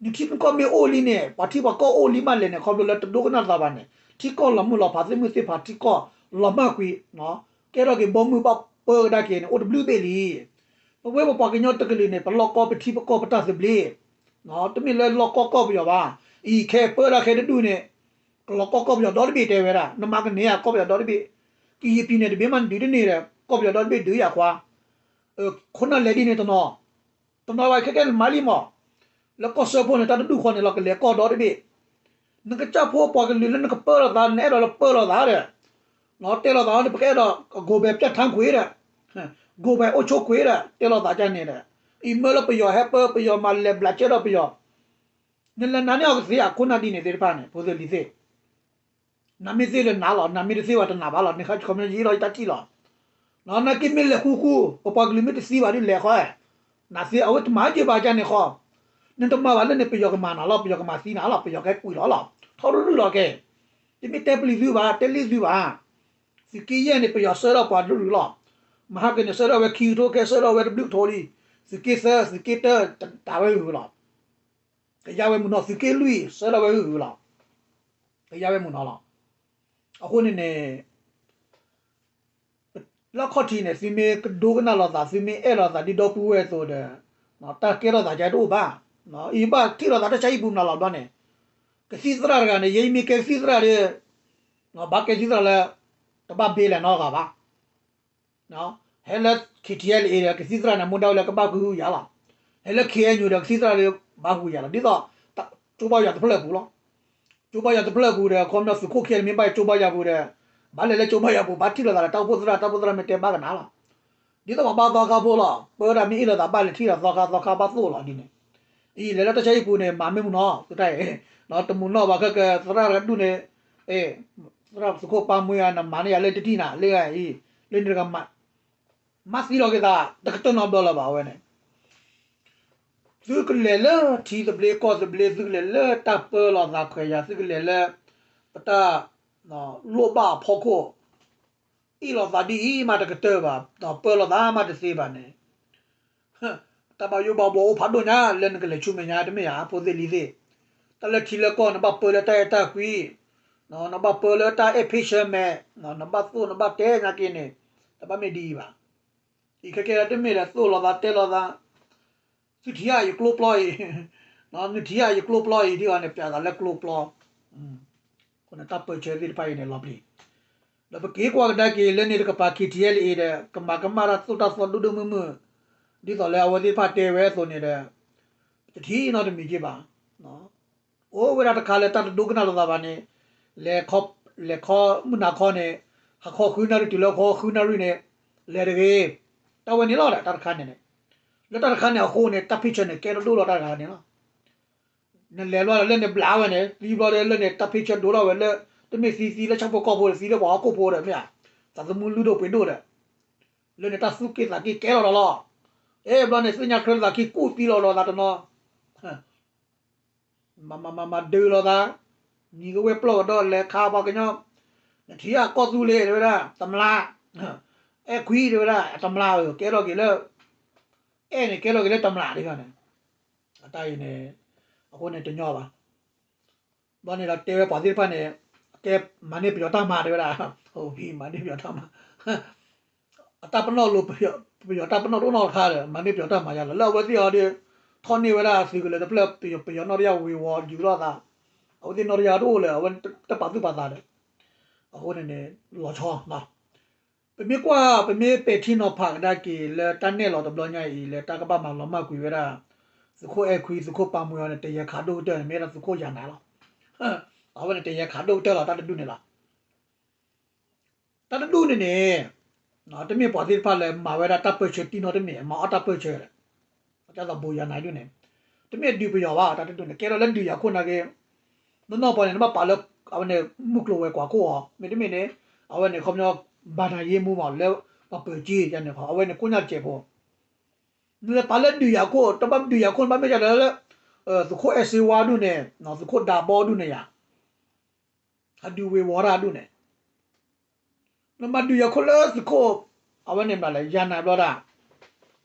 နထံနကီၢ်မ့ၢ်အိၣ်လံန့ၣ် ပှၤထံပှၤကီၢ်အိၣ်လံမးလဲၣ်န့ၣ် ခီဖျိလၢတဒိကနၣ်သးဘၣ်န့ၣ် ထံကီၢ်လီၤမုၢ်လီၤဖး သ့ၣ်မုၢ်သ့ၣ်ဖး ထံကီၢ်လီၤမၢ်ကွံာ် ကဲထီၣ်က့ၤဘီမုၢ်ဘၣ်ပၢကဒါက့ၤန့ၣ် အိၣ်တဘျုးဘ့ၣ်လံ. ပဝဲပပှၤကညီတကလုာ်န့ၣ် ပလီၢ်ကီၢ်ပထံပကီၢ်ပတၢ်သဘျ့ တမ့ၢ်လၢလီၢ်ကီၢ်ကီၢ်ပယီၤဘၣ်. အံၤခဲပၢဒၣ်ခဲတဒူၣ်န့ၣ် ကလီၤကီၢ်ကီၢ်ပယီၤဒီတဘ့ၣ်တဲဝဲဒၣ် နမၤကန့ၢ်ဧါကီၢ်ပယီၤဒီတဘ့ၣ် ကယံာ်ပံၤန့ၣ်တဘ့ၣ်မးနဒုးတန့ၢ်ဒီး ကီၢ်ပယီၤဒီတဘ့ၣ်ဒုးယၤခွါ ခိၣ်နၢ်လဲၤဒ်န့ၣ်တနီၤ တနီၤဘၣ်ခဲကဲနမၤလံမး လၢကီၢ်စၢဖှိၣ်န့ၣ် တၢ်တဒူၣ်ဃီန့ၣ်လီၤ ကလဲၤကီၢ်ဒီတဘ့ၣ် နကစၢ်ဖိပှၤကလုာ်လၢနကပၢလီၤသး နအဲၣ်ဒိးလၢပၢလီၤသးဒီး တဲလီၤသးန့ၣ် ပကအဲၣ်ဒိး go back ပျၢ်ထါခွံဒီး go back အိၣ်ဆိခွံဒီး တဲလီၤသးကန့ၣ်ဒီး အံၤမၢလၢပယီၤဟဲပၢပယီၤမၤလဲၤဘျးကဲဒီးပယီၤ နလဲၤနာ်န့ၢ်အီၤကသ့ဧါ ခိၣ်နၢ်ဒ်န့ၣ်သ့ၣ်တဖၣ်န့ၣ် ဖိသ့ၣ်လံၤသ့ၣ် နမ့ၢ်သ့ဒီးနၤလီၤ နမ့ၢ်တသ့ဘၣ်တနၤဘၣ်လီၤ နခါခီမ့ၢ်ယံာ်လီၤယတၢ်ထံၣ်လီၤ နာ်က့မ့ၢ်လဲၤဃူဃူ ပပှၤကလုာ်မ့ၢ်တသံဘၣ်ဒ်လဲၤဃီ နသ့အဝဲတမၤက့ၤဘၣ်ကန့ၣ်ဃီ နတမၤဘၣ်လၢန့ၣ် ပယီၤကမၤနၤလီၤ ပယီၤကမၤသံနၤလီၤ ပယီၤကဲကွံာ်လီၤလီၤ ထီရူၢ်ရူၢ်လီၤကဲ တမ့ၢ်တဲပျံၤသုဘၣ် တဲလံသုဘၣ် သုးက့ယဲၢ်န့ၣ် ပယီၤဆှၢထီၣ်ပှၤရူၢ်ရူၢ်လီၤ မဟါက့န့ၣ် ဆှၢထီၣ်ဝဲခံကထိခဲ ဆှၢထီၣ်ဝဲတဘျုးကထိလံ သုးက့သၢ သုးက့တၢ တၢ်ဝဲဂုၤဂုၤလီၤ ကယါဝဲမုၢ်နီၤ သုးက့လွံၢ် ဆှၢထီၣ်ဝဲဂုၤဂုၤလီၤ ကယါဝဲမုၢ်နီၤလီၤ အဃိန့ၣ်န့ၣ် လၢခီၣ်ထံးန့ၣ် သုမ့ၢ်ကဒိကနၣ်လိာ်သး သုမ့ၢ်အဲၣ်လိာ်သးဒ်ဒီပုၢ်ဝဲၢ်အသိးဒီး တၢ်ကဲထီၣ်သးကတအိၣ်ဘၣ် အံၤဘၣ်ထံၣ်လိာ်သးတၢ်ဆါဟံၣ်ပူၤမနုၤလီၤဘျီန့ၣ် ကသံၣ်သရၣ်တဂၤန့ၣ် ယဲယမ့ၢ်ကဲကသံၣ်သရၣ်ဒီး ဘၣ်ကဲကသံၣ်သရၣ်လၢ တဘၣ်ဘ့လဲၣ်နီတဂၤဘၣ် ဟဲလၢ ခ့ထံအဲလ်အ့ဒီး ကသံၣ်သရၣ်န့ၣ် မူဒါဝဲလၢကဘၣ်ဃုဃုယၤလီၤ ဟဲလၢ ခ့အဲၣ်ယူၣ်ဒီး ကသံၣ်သရၣ်ဒီး ဘၣ်ဃုယၤလီၤ ဒ်သိး ကၠိဘၣ်ယွၤတဖျၢၣ်ပူၤလီၤ ကၠိဘၣ်ယွၤတဖျၢၣ်ပူၤဒီး ခီပညီသုးခိၣ်ခဲလၢာ် မ့ၢ်ဘၣ်ကၠိဘၣ်ယွၤပူၤဒီး ဘၣ်လဲၤလၢကၠိဘၣ်ယွၤပူၤ ဘၣ်ထံၣ်လိာ်သးဒီးတၢ်အိၣ်ဖှိၣ်သရၣ် တၢ်အိၣ်ဖှိၣ်သရၣ်မ့ၢ်တဲဘၣ်ကနၤလီၤ ဒ်သိးပှၤဘါသီခါဖိလီၤ ပၢတၢ်မ့ၢ်အ့ၣ်လိာ်သးဘၣ်လဲၤထံၣ်လိာ်သီခါ သီခါဘၣ်သိၣ်လီၤဒ်န့ၣ် အံၤလဲၤလၢတၢ်ဆါဟံၣ်ပူၤန့ၣ် မၤမ့ၢ်မုၢ်နီၤ သုတၢ်အံၤ တမုၢ်နီၤဘၣ်ခဲကသရၣ်တဒူၣ်န့ၣ် သရၣ်သုးခိၣ်ပၢ်မှံဂၤ နမၤန့ၢ်ယၤလၢတထံၣ်နၤ လၢဂၤအံၤ လၢန့ၣ်တဂၤ မၤသံလီၤက့ၤသး တကတၢၢ်နီတဘျီလၢၤဘၣ်အဝဲန့ၣ် သုကလဲၤလၢထံသဘျ့ကီၢ်သဘျ့ သုကလဲၤလၢတၢ်ပၢလီၤသးခွဲးယာ် သုကလဲၤလၢ ပတၢ် လိၣ်ဘၣ်အဖီခိၣ် အ့ၣ်လိာ်သးဒ်အံၤမးတကတၢၢ်ဘၣ် ဒီးပၢလီၤသးမးတသ့ဘၣ်န့ၣ် တၢ်ဘၣ်ယိၣ်ဘၣ်ဘှီအိၣ်ဖးဒိၣ်ညါ လၢနကလဲၤဆူမဲာ်ညါတမ့ၢ်ဧါ ဖိသ့ၣ်လံၤသ့ၣ် တၢ်လၢထံလၢကီၢ် နဘၣ်ပၢလၢတၢ်အဲၣ်တၢ်ကွံ နဘၣ်ပၢလၢတၢ်အဲၣ် patient မဲာ် နဘၣ်သိၣ်နဘၣ်တဲညါက့ၤန့ၣ် တဘၣ်မ့ၢ်ဒ်အံၤဘၣ် အံၤခဲကဲတမ့ၢ်ဒီးသိၣ်လိာ်သးတဲလိာ်သး သုထံၣ်ဧါယကျိပျီအံၤ နထံၣ်ဧါယကျိပျီအံၤ ဒ်အံၤန့ၣ် ပျးသးလၢကျိပျီ အဃိန့ၣ်တၢ်ပၢဆှၢသ့ၣ်တဖၣ်အံၤန့ၣ်လီၤပျံၤ ဒီးပက့ၤကွၢ်ကဒါက့ၤလၢန့ၣ်တကပၤ ခ့ထံအဲလ်အ့ဒီး ကမၤကမၣ်တၢ်သိၣ်တၢ်သီဒိၣ်ဒိၣ်မုၢ်မုၢ် ဒ်သိးလၢအဝဲသ့ၣ်တဖၣ်တဲဝဲအသိးန့ၣ်ဒီး တထံၣ်နီတမံၤက့ဘၣ် အိၣ်ဝဲဒၣ်တခါလၢတၢ်တဒိကနၣ်လိာ်သးဘၣ်န့ၣ် လဲၤခီ လဲၤခီမုၢ်နၤခီန့ၣ် ဟးခီဃုနၣ်ရံၣ်တုၤလၢခီဃုနၣ်ရံၣ်န့ၣ် လဲၤတဂ့ၤ တၢ်ဝဲန့ၣ်လီၤဒီးတၢ်တခါန့ၣ်န့ၣ် လၢတၢ်တခါန့ၣ်အဃိန့ၣ် တၢ် patient န့ၣ် ကဲထီၣ်ဒိၣ်လီၤတၢ်တခါန့ၣ်လီၤ နလဲၤဘျီဒီးလၢန့ၣ်ဘျးဝဲန့ၣ် သံဘျီဒီးလၢန့ၣ် တၢ် patient ဒိၣ်ထီၣ်ဝဲလၢ တမ့ၢ်သံသံလၢဆၣ်ဖိကီၢ်ဖိဒီး သံလၢပှၤဟီၣ်ခိၣ်ဖိဒီးမ့ၢ်ဧါ သးသမူလုၢ်ဒိၣ်ပှ့ၤဒိၣ်ဒီး လၢန့ၣ်တၢ်သူၣ်က့ၣ်သးက့ၣ်ကဲထီၣ်လီၤလီၤ အဲ ဘျီန့ၣ် သ့ၣ်ညါချၢသးက့ၣ်ကူၣ်သံလီၤဒီးသးတနီၤ မၤမၤမၤမၤဒုးလိာ်သး နံၤကဝဲၢ်ပျီၢ်ကဒီးလဲၤခါပှၤကညီ နထံၣ်ဧါကီၢ်သူလ့ၤတဲဝဲဒၣ် တမျၢ် အဲၣ်ခွံတဲဝဲဒၣ် တမျၢ်ဧၢ ကဲထီၣ်က့ၤလၢ အဲၣ်န့ၣ် ကဲထီၣ်က့ၤလၢတမျၢ်ဒ်န့ၣ် အတၢ်အံၤန့ၣ် အဃိန့ၣ်တညီဘၣ် ဘျီန့ၣ်ဒီးတဲဝဲပှၤသ့ၣ်တဖၣ်န့ၣ် ကဲမၤန့ၢ်ပယီၤတၢ်မၤတဲဝဲဒၣ် မၤန့ၢ်ပယီၤတၢ်မၤ အတၢ်ပနီၣ်လိၤ ပယီၤတၢ်ပနီၣ်တအိၣ်နီတခါဒီး မၤန့ၢ်ပယီၤတၢ်မၤယါလီၤ လၢအဝဲသ့ၣ်အီၤဒီး ထီၣ်န့ၢ်ဝဲဒၣ်သုးကလၢၤတဖျၢၣ် ပယီၤနီၣ်တယၢ်ဝ့ၤဝီၤယူၤထီၣ်သး အဝဲသ့ၣ်နီၣ်တယၢ်တအိၣ်လၢၤ အဝဲတပာ်သူၣ်ပာ်သးဒီး အဃိန့ၣ်န့ၣ် လီၤဆီ ပမ့ၢ်ကွၢ် ပမ့ၢ်ပဲာ်ထံနီၤဖးကဒါက့ၤလၢတၢ်နဲၣ်လီၤတဘျီညါအံၤ လၢတၢ်ကဘၣ်မၤလီၤမၢ်ကွံာ်ဝဲဒၣ် သုးခိၣ်အဲၣ်ခွံ သုးခိၣ်ပၢ်မှံအီၤန့ၣ် တယဲၢ်ခးဒိၣ်ကတၢၢ်န့ၣ် မ့ၢ်ဝဲဒၣ်သုးခိၣ်ယၤနၤလီၤ. အဝဲန့ၣ်တယဲၢ်ခးဒိၣ်ကတၢၢ်လီၤ တၢ်တဒူၣ်န့ၣ်လီၤ. တၢ်တဒူၣ်န့ၣ်န့ၣ် တမ့ၢ်ပှၤသ့ၣ်တဖၣ်လၢမၤဝဲဒၣ်တၢ်ပၢၢ်ဆၢတံၢ်နီတမံၤ မၤအီၣ်တၢ်ပၢၢ်ဆၢဒီး ဒ်သိးဘိးယၤနၤဒူၣ်န့ၣ် တမ့ၢ်ဒုးပယီၤဘၣ် တၢ်တဒူၣ်န့ၣ် ကဲထီၣ်လၢဒုးယၤခိၣ်နာ်က့ နီၢ်နီၢ်ပှၤန့ၣ် နဘၣ်ပာ်လၢ အဝဲန့ၣ် မုၢ်ကျိၤဝဲၤကွာ်ခိၣ်အီၤ မ့တမ့ၢ်န့ၣ် အဝဲန့ၣ် ခီပညီ ဘၣ်နၤယ့မူမး လၢပှၤပၢၤက့ယၤန့ၣ် အဝဲန့ၣ်ကိးညါတစဲးဖိ နလဲၤပာ်လၢဒုးယၤခိၣ် တဘၣ်ဒုးယၤခိၣ် နဘၣ်မ့ၢ်ဒ်လဲၣ်လၢ သုးခိၣ်အဲၣ်စ့ဝါဒူၣ်န့ၣ် သုးခိၣ်ဒးဘီဒူၣ်န့ၣ်ယၤ အဒုးဝ့ၤဝီၤတၢ်ဒူၣ်န့ၣ် နမၤဒုးယၤခိၣ်လၢသုးခိၣ် အဝဲန့ၣ်မနုၤလဲၣ် ယၤနၤဘျီဒၣ်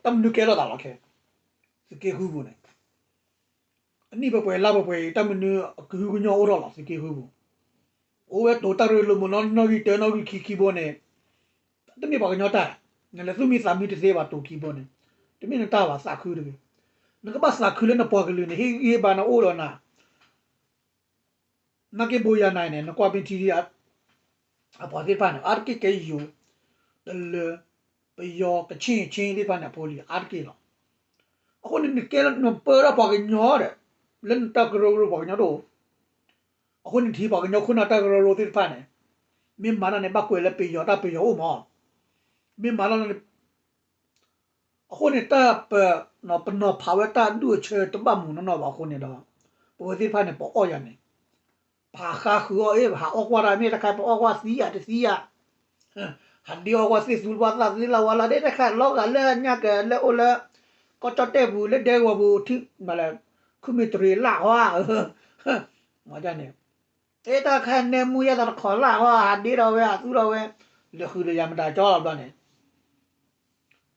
တၢ်မနုၤကဲထီၣ်သးလီၤခဲ သုးက့ဃုပူၤန့ၣ် အနံၣ်ပှဲၤပှဲၤလါပှဲၤပှဲၤအံၤ တၢ်မနုၤအကဟုကညီၢ်အိၣ်ထီၣ်လီၤ သုးက့ဃုပူၤ, အိၣ်ဝဲတိၤတၢ်ရ့လိာ်မုာ်နီၢ်နီၢ်ဂံၢ်တၢနီၢ်ဂံၢ်ခံခံဘိန့ၣ်, တမ့ၢ်ပှၤကညီတၢ်, နလဲၤသူၣ်မံသးမံတသ့ဘၣ်တိၤခံဘိန့ၣ်, တမ့ၢ်နတၢ်ဘၣ်သးခုတဂ့ၤ, နကဘၣ်သးခုလၢနပှၤကလုာ်န့ၣ် ဟ့ၣ်ဂံၢ်ဟ့ၣ်ဘါနအိၣ်ဒီးနၤ နာ်က့ဘိယၤနၤန့ၣ် နကွၢ်ပ့ထံ အပှၤသ့ၣ်တဖၣ်န့ၣ် အါတက့ၢ်ကဲယိၤ, တလၢၤ, ပယီၤကဆ့ၣ်ဆ့ၣ်သ့ၣ်တဖၣ်န့ၣ် အဖိလံၤအါတက့ၢ်လီၤ. အဃိန့ၣ် နကဲလၢ နပၢတၢ်ပှၤကညီဒီး လၢနတၢ်ကရၢကရိပှၤကညီတအိၣ်, အဃိန့ၣ်ထံၣ်ပှၤကညီခိၣ်နၢ်တၢ်ကရၢကရိသ့ၣ်တဖၣ်န့ၣ်, မ့ၢ်မၤတၢ်န့ၣ် ဘၣ်ကွဲးလၢပယီၤတၢ်ပယီၤအိၣ်မး, မ့ၢ်မၤတၢ်န့ၣ် အဃိန့ၣ် တၢ်ပ ပနီၤဖးဝဲတၢ်ဒူၣ်အဆၢတဘၣ်မုာ်နီၢ်နီၢ်ဘၣ်အဃိန့ၣ်ဒီး ပဝဲသ့ၣ်တဖၣ်န့ၣ် ပအီၣ်ယၤန့ၣ် ပဟးဃါဃုာ်အီၣ်အ့ၣ် ပဟးအီၣ်ကွၢ်တၢ်မ့ၢ်တခါ ပအီၣ်ကွၢ်သံယၤတသံယၤ, ဟးဒ့အီၣ်ကွၢ်သ့ၣ်သူလၢပှၤသၣ်သ့ၣ်လၢဝါလၢဒဲတခါ လီၤဂာ်လၢညါကလဲၤအိၣ်လၢ ကီၢ်ကၠီၣ်တဲၣ်ပူၤ လၢဒဲကဝီၤပူၤ ထံၣ်မးလဲၣ် ခုမ့ၢ်တရံးလၢ်ဟီဧါ မ့ၢ်န့ၣ် အဲၣ်တၢ်ခါနဲမူယဲၢ်သးတခီလၢ်ဟီ ဟးဒ့ဒီးဝဲ ဟးသူဒီးဝဲ လဲၤဃုာ်ဒီးယၤမတၤကၠီလီၤဘျီန့ၣ်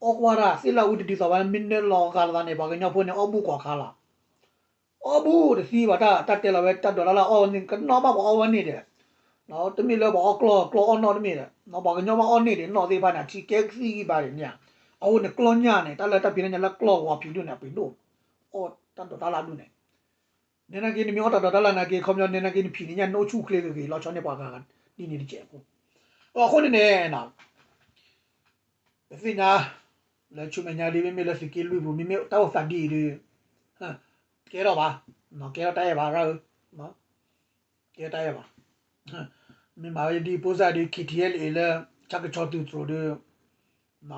အီၣ်ကွၢ်တၢ်သ့ၣ်လၢအူတဒ်သိးဘၣ် မ့ၢ်နၢလီၤဂာ်လိာ်သးန့ၣ် ပှၤကညီဖိန့ၣ် အီၣ်ဘူၣ်ကွၢ်ခါလီၤ. အီၣ်ဘူၣ်တသံဘၣ် တၢ်တဲလီၤဝဲ တၢ်ဒိးတၢ်လၢ်အီၣ်ဝဲန့ၣ် ကနီၣ်ဘၣ်ပှၤအီၣ်ဝဲန့ၣ်ဒီး တမ့ၢ်လၢပှၤအီၣ်ကျီၢ် ကျီၢ်အီၣ်နီၣ်တမ့ၢ်ဒီး ပှၤကညီဘၣ်အီၣ်န့ၢ်ဒံးနီၣ်သ့ၣ်တဖၣ်န့ၣ် အထံကဲကသံၣ်ဂံၢ်ဘါဒံးန့ၣ်ဧါ. အဃိန့ၣ် ကျီၢ်ညၣ်န့ၣ် တၢ်လၢတၢ်ဖံးတၢ်ညၣ်လၢကျီၢ်ဂီၤဖံးဒိၣ်န့ၣ် အပှ့ၤဒိၣ် အီၣ်တၢ်ဒိးတၢ်လၢ်ဒိၣ်န့ၣ် နဲနာ်က့ နမ့ၢ်အီၣ်တၢ်ဒိးတၢ်လၢ်နာ်က့ ခီပညီ နဲနာ်က့ နဖံးန့ၣ်ညါ နအိၣ်ဆူၣ်အိၣ်ချ့ဂ့ၤဂ့ၤ လီၤဆီန့ၢ်ပှၤဂၤဒ်န့ၣ်တကဲးဖိ. အဃိန့ၣ်န့ၣ် ပသ့ၣ်ညါ လၢဆူမဲာ်ညါဒ် မ့မ့ၢ်လၢသုးက့လွံၢ်ပူၤ မ့မ့ၢ်တၢ်အိၣ်သးဒ်အံၤဒီး ကဲထီၣ်ဘၣ်, ကဲထီၣ်တၢ်အဲၣ်ဘၣ်ရၢ်ဧၢ, ကဲတၢ်အဲၣ်ဘၣ်. မ့ၢ်မၤဝဲဒ် ပိစၢ်ဒ် KTLA လၢ ဆၣ်ကဆီသုးတြိၤဒီး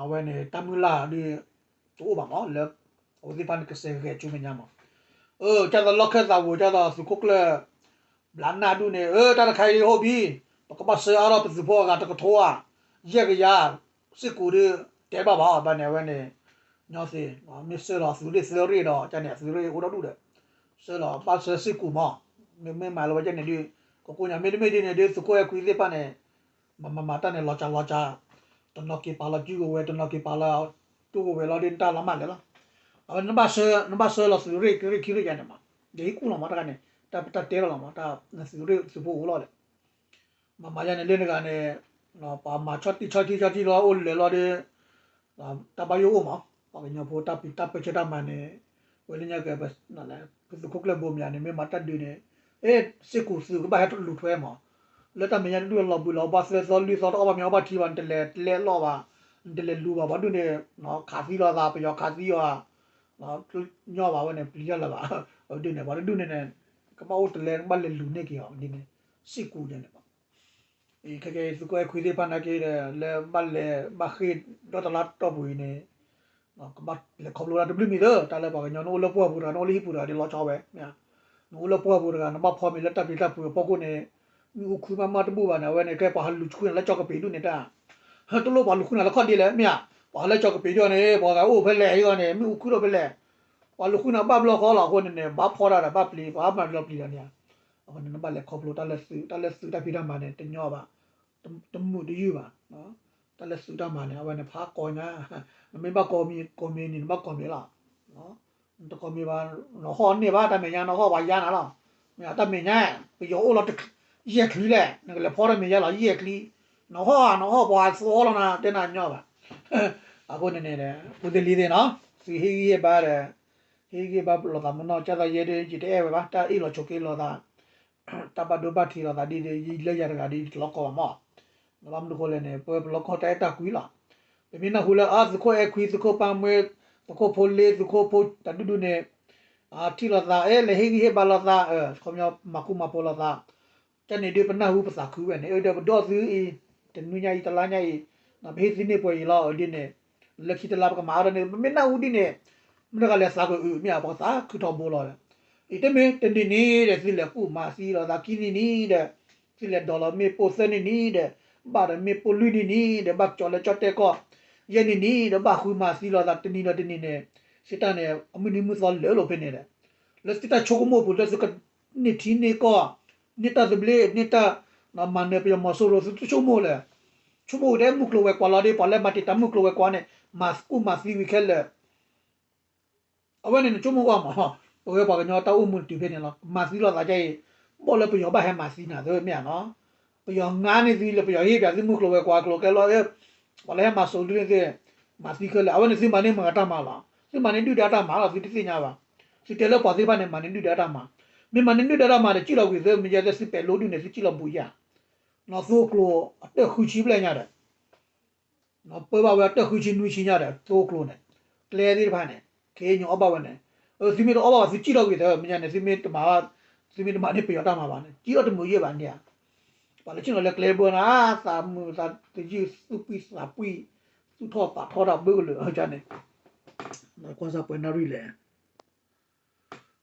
အဝဲန့ၣ် တၢ်မုၢ်လၢ်ဒ် တအိၣ်ဘၣ်မး လၢ အဝဲသ့ၣ်တဖၣ်န့ၣ် ကစဲးဂဲၤဆူမဲာ်ညါမး. အၢ ကၢ်သိးလီၢ်ခၢၣ်သးဝံၤ ကၢ်သိးသုးခိၣ်ကျၢၢ် ဘျးနၢ်ဒူၣ်န့ၣ် အၢ တၢ်တခါအံၤဒ် ဟုတ်ပြီ, ပကဘၣ်ဆှၢအါထီၣ်ပသုးဖိအဂၤတကထိဧါ, ယဲၢ်ကယၤ, စ့ၢ်ကီးဒီး တဲဘၣ်ဘၣ် ဘၣ်န့ၣ် အဝဲန့ၣ် ညီသ့ၣ် မ့ၢ်ဆှၢလီၤသုးရ့ၣ်သၢရ့ၣ်ဒီး ကန့ၣ် အသုးရ့ၣ်အိၣ်ဒီဒူၣ်ဒီး ဆှၢလီၤ ဘၣ်ဆှၢစ့ၢ်ကီးမး, မ့မ့ၢ်မၤလီၤဝဲကန့ၣ်ဒ် ကကိးညါ မ့တမ့ၢ်ဒ်န့ၣ်ဒ် သုးခိၣ်အဲၣ်ခွံသ့ၣ်တဖၣ်န့ၣ် မၤမၤမၤတၢ်န့ၣ် လီၤစှၤလီၤစှၤ, တနီၤက့ၤပာ်လီၤစုကဝဲၤ တနီၤက့ၤပာ်လီၤ တူၢ်ကဝဲၤလီၤဒ် တၢ်လီၤမၢ်လဲၣ်လီၤ. အဝဲနဘၣ်ဆှၢ နဘၣ်ဆှၢလီၤသုးရ့ၣ်ကရ့ၣ်ခံရ့ၣ်ယါန့ၣ်မး, ယဟံၣ်ကူၣ်လီၤမးတခါန့ၣ် တၢ်ပတၢ်တဲလီၤလီၤမး တၢ်သုးရ့ၣ်သုးဖိအိၣ်လီၤဒီး မၤမၤယါန့ၣ်လၢနဂၤန့ၣ် ပှၤမၤဆီၣ်တံၢ်ဆီၣ်ထံဆီၣ်ထံလီၤအိၣ်လဲၤလီၤဒီး တၢ်ဘၣ်ယိၣ်အိၣ်မး, ပှၤကညီဖိတၢ်ပၢဆှၢတၢ်မၤန့ၣ် ဝဲလၢညါက့ သုးခိၣ်ကျၢၢ်ဘိမၠးန့ၣ် မ့ၢ်မၤတၢ်ဒုးန့ၣ် အ့ စ့ၢ်ကီးသုးကဘၣ်ဟဲလူၤထွဲမး, လၢတၢ်မဲာ်ညါတဒူၣ်လီၤဘှံးလီၤဘှါသၢသီလွံၢ်သီတအီၣ်ဘၣ်မ့ၤအီၣ်ဘၣ်ထံဘၣ် နတလဲၤလဲၣ်လီၤဘၣ်, နတလဲၤလူၤဘၣ် ပှၤဒူၣ်န့ၣ် ခးသံလီၤသး ပယီၤခးသံအီၤ ညီဘၣ်ဝဲန့ၣ် ပျံၤတၢ်လၢၤဘၣ်, အဝဲဒ်န့ၣ် ပှၤတဒူၣ်န့ၣ်န့ၣ် ကဘၣ်အိၣ်တလဲ ကဘၣ်လဲၤလူၤန့ၢ်က့ၤအီၤဒ်န့ၣ် စ့ၢ်ကီးန့ၣ် ခဲကဲ သုးခိၣ်အဲၣ်ခွံသ့ၣ်တဖၣ်နာ်က့ဒီး လၢဘၣ်လဲၤဘၣ်ဃ့ၢ်ဒီတလါတီၢ်ပူၤအံၤန့ၣ် ကဘၣ်လဲၤခီဖျိတၢ်တဘျုးမံၤသၢ တၢ်လၢပှၤကညီ နအိၣ်လၢပှၢ်ပူၤတဂၤ နအိၣ်လၢဟံၣ်ပူၤတဂၤဒီးလီၤဆီဝဲ, နအိၣ်လၢပှၢ်ပူၤတဂၤ နဘၣ်ဖီမ့ၤလၢတၢ်ပျံၤတၢ်ဖုးအဖီခိၣ်န့ၣ် မ့ၣ်အူခုမးမးတဘူၣ်ဘၣ်န့ၣ် အဝဲန့ၣ် ကဲပှၤဟးလူၤဃုနၤလၢကၠီကပ့ၤဒူၣ်န့ၣ်တၢ် တလိၣ်ပှၤလူၤဃုနၤလၢခီၣ်ဒ့လဲၣ် မ့ၢ်ဧါ, ပှၤဟးလၢကၠီကပ့ၤဒူၣ်န့ၣ် ပှၤဂၤအိၣ်ဖဲလဲၣ်အံၤဂီၢ်န့ၣ် မ့ၣ်အူခုထီၣ်ဖဲလဲၣ်, ပှၤလူၤဃုနၤဘၣ်ဘျီဃီလီၤ အဃိန့ၣ်န့ၣ် ဘၣ်ဖီတၢ်ဒီးဘၣ်ပျံၤ ပှၤမၤလီၤပျံၤတၢ်န့ၣ်ဧါ, အဃိန့ၣ် နဘၣ်လဲၤခီဖျိတၢ်လၢသုး တၢ်လၢသုးတၢ်ဖံးတၢ်မၤန့ၣ် တညီဘၣ်, တမုာ်တယုၢ်ဘၣ်, တၢ်လၢသုးတၢ်မၤန့ၣ် အဝဲန့ၣ်ဖးကီညါ, နမ့ၢ်ဘၣ်ကီမ့ၤ ကီမ့ၤန့ၣ် နဘၣ်ကီမ့ၤလီၤ နတကီမ့ၤဘၣ်, နဟီၣ်န့ၢ်ဘၣ် တၢ်မဲာ်ညါ နဟီၣ်ပှၤယါနၤလီၤ. မ့ၢ်တၢ်မဲာ်ညါ ပယီၤအိၣ်လီၤ ယဲၢ်ချံလဲၣ် နကလဲၤဖီတၢ်မဲာ်ညါလီၤ ယဲၢ်ချံ, နဟီၣ်ဧါ နဟီၣ်ပှၤသီလီၤနၤ တဲနၤညီဘၣ်. အဃိန့ၣ်န့ၣ် ဖိသ့ၣ်လံၤသ့ၣ်နီၤ သုဟ့ၣ်ဂံၢ်ဟ့ၣ်ဘါဒီး ဟ့ၣ်ဂံၢ်ဟ့ၣ်ဘါလိာ်သးမနီၢ် ကၢ်သးယဲဒၣ် ယတအဲၣ်ဝဲဘၣ် တၢ်အ့ၣ်လိာ်ဆိးက့လိာ်သး တၢ်ဘၣ်ဒိဘၣ်ထံးလိာ်သးဒ် လၢယၤတဂၤဒ် တလီၤကီဘၣ်မး. ဘၣ်မနုၤဃိလဲၣ်န့ၣ် ပပလီၢ်ကီၢ်တၢ်အဲၣ်တၢ်ကွံလီၤ. ပမ့ၢ်နၢ်ဟူလၢ အါ သုးခိၣ်အဲၣ်ခွံ သုးခိၣ်ပၢ်မှဲ သုးခိၣ်ဖိလ့ သုးခိၣ်ဖိတၢ်ဒူၣ်ဒူၣ်န့ၣ် ထံၣ်လိာ်သး အဲ လဲၤဟ့ၣ်ဂံၢ်ဟ့ၣ်ဘါလိာ်သး ခီပညီ မၤဃူမၤဖိးလိာ်သး ကန့ၣ်ဒုးပနၢ်ဟူပသးခုဝဲန့ၣ် အဒီးပဒီသ့အံၤ တနွံညါအံၤ တလါညါအံၤ ပဟ့ၣ်သုန့ၢ်ပှဲၤအံၤလီၤ အဒ်န့ၣ် လၢခံတလါပကမၤအါထီၣ်န့ၣ် ပမ့ၢ်နၢ်ဟူဒ်န့ၣ် မ့ၢ်တဂၤလဲၤသးကအုး မ့ၢ်ဧါ ပကသးခုထီဘိလီၤ. အံၤတမ့ၢ်တနံၤနံၤဒီး သုလဲၤကူၣ်မၤသံလိာ်သးခံနံၤနံၤဒီး သုလဲၤဒိးလီၤမ့ၣ်ပိၢ်သၢနံၤနံၤဒီး ဘၣ်ဒီးမ့ၣ်ပိၢ်လွံၢ်နံၤနံၤဒီး ဘၣ်ကၠီၤလၢကၠီၣ်တဲၣ်ကီၢ် ယဲၢ်နံၤနံၤဒီး ဘၣ်ဃုမၤသံလိာ်သးတနံၤဒီးတနံၤန့ၣ် စံးတၢ်န့ၣ် အမုၢ်နံၤမုၢ်သီလၢာ်လီၤဖဲန့ၣ်ဒီး လၢသုတၢ်ဆိကမိၣ်ပူၤ လၢသုကန့ၢ်ထံန့ၢ်ကီၢ် န့ၢ်တၢ်သဘျ့ န့ၢ်တၢ် မၤနၢၤပယီၤမီၤစိရိၤ သုတဆိကမိၣ်လဲၣ်. ဆိကမိၣ်ဝဲဒၣ်မုၢ်ကျိၤဝဲၤကွာ်လီၤဒီး ပှၤလၢမၤတံာ်တာ်မုၢ်ကျိၤဝဲၤကွာ်န့ၣ် မၤကူၣ်မၤသံဝံၤခဲလၢာ် အဝဲန့ၣ်နဆိကမိၣ်ကွၢ်မး ပဝဲပှၤကညီတၢ်အိၣ်မူတတုၤဖဲန့ၣ်လီၤ. မၤသံလိာ်သးဒ်အံၤ, ဘၣ်လၢပယီၤဘၣ်ဟဲမၤသံနၤသ့မ့ၢ်ဧါနီၤ. ပယီၤငါန့ၢ်သုလၢပယီၤဟ့ၣ်ပှၤသုမုၢ်ကျိၤဝဲၤကွာ်ကျိၤကဲလီၤ, ပှၤလၢဟဲမၤစိာ်ဒုန့ၣ်သ့ၣ်, မၤသံခဲလၢာ်, အဝဲန့ၣ်သုမၤန့ၢ်မတၤတၢ်မၤလီၤ. သုမၤန့ၢ်ဒုၣ်ဒါတၢ်မၤလီၤ, သုတသ့ၣ်ညါဘၣ်. သုတဲလၢပှၤသ့ၣ်တဖၣ်န့ၣ် မၤန့ၢ်ဒုၣ်ဒါတၢ်မၤ, မ့ၢ်မၤန့ၢ်ဒုၣ်ဒါတၢ်မၤဒီး စံၣ်လီၤကွံာ်သ့, မ့ၢ်ယဲသ့ၣ်သုပဲာ်လိဒုၣ်န့ၣ် သုစံၣ်လီၤဘူးယၤ. နီၢ်သိကျိၤအတၢၢ်ဃုဆံဘျဲၣ်ညါဒီး ပၢဘၣ်ဝဲအတၢၢ်ဃုဆံနွံဆံညါဒီး သိကျိၤန့ၣ်, ကျဲသ့ၣ်တဖၣ်န့ၣ် ခ့ညိၣ်အီၣ်ဘၣ်ဝဲန့ၣ်, သုမ့ၢ်တအီၣ်ဘၣ်ဘၣ် သုစံၣ်ထီၣ်ကွံာ်သ့, မ့ၢ်ညါန့ၣ် သုမ့ၢ်တမၤ, သုမ့ၢ်တမၤန့ၢ်ပယီၤတၢ်မၤဘၣ်န့ၣ် စံၣ်ထီၣ်တမုာ်ယဲၢ်ဘၣ်န့ၣ်ဧါ. ပှၤလၢဆ့ၣ်နီၤလၢကျဲဘၢနၤ, သးမုာ်သးကယုၢ် သူၣ်ပှံၢ်သးပှံၢ်, သူၣ်ထီၣ်ပာ်ထီၣ်တၢ်ဘၢကလုာ်အန့ၣ်, ကွၢ်စၢ်ပှဲၤနၣ်ရံၣ်လဲၣ်.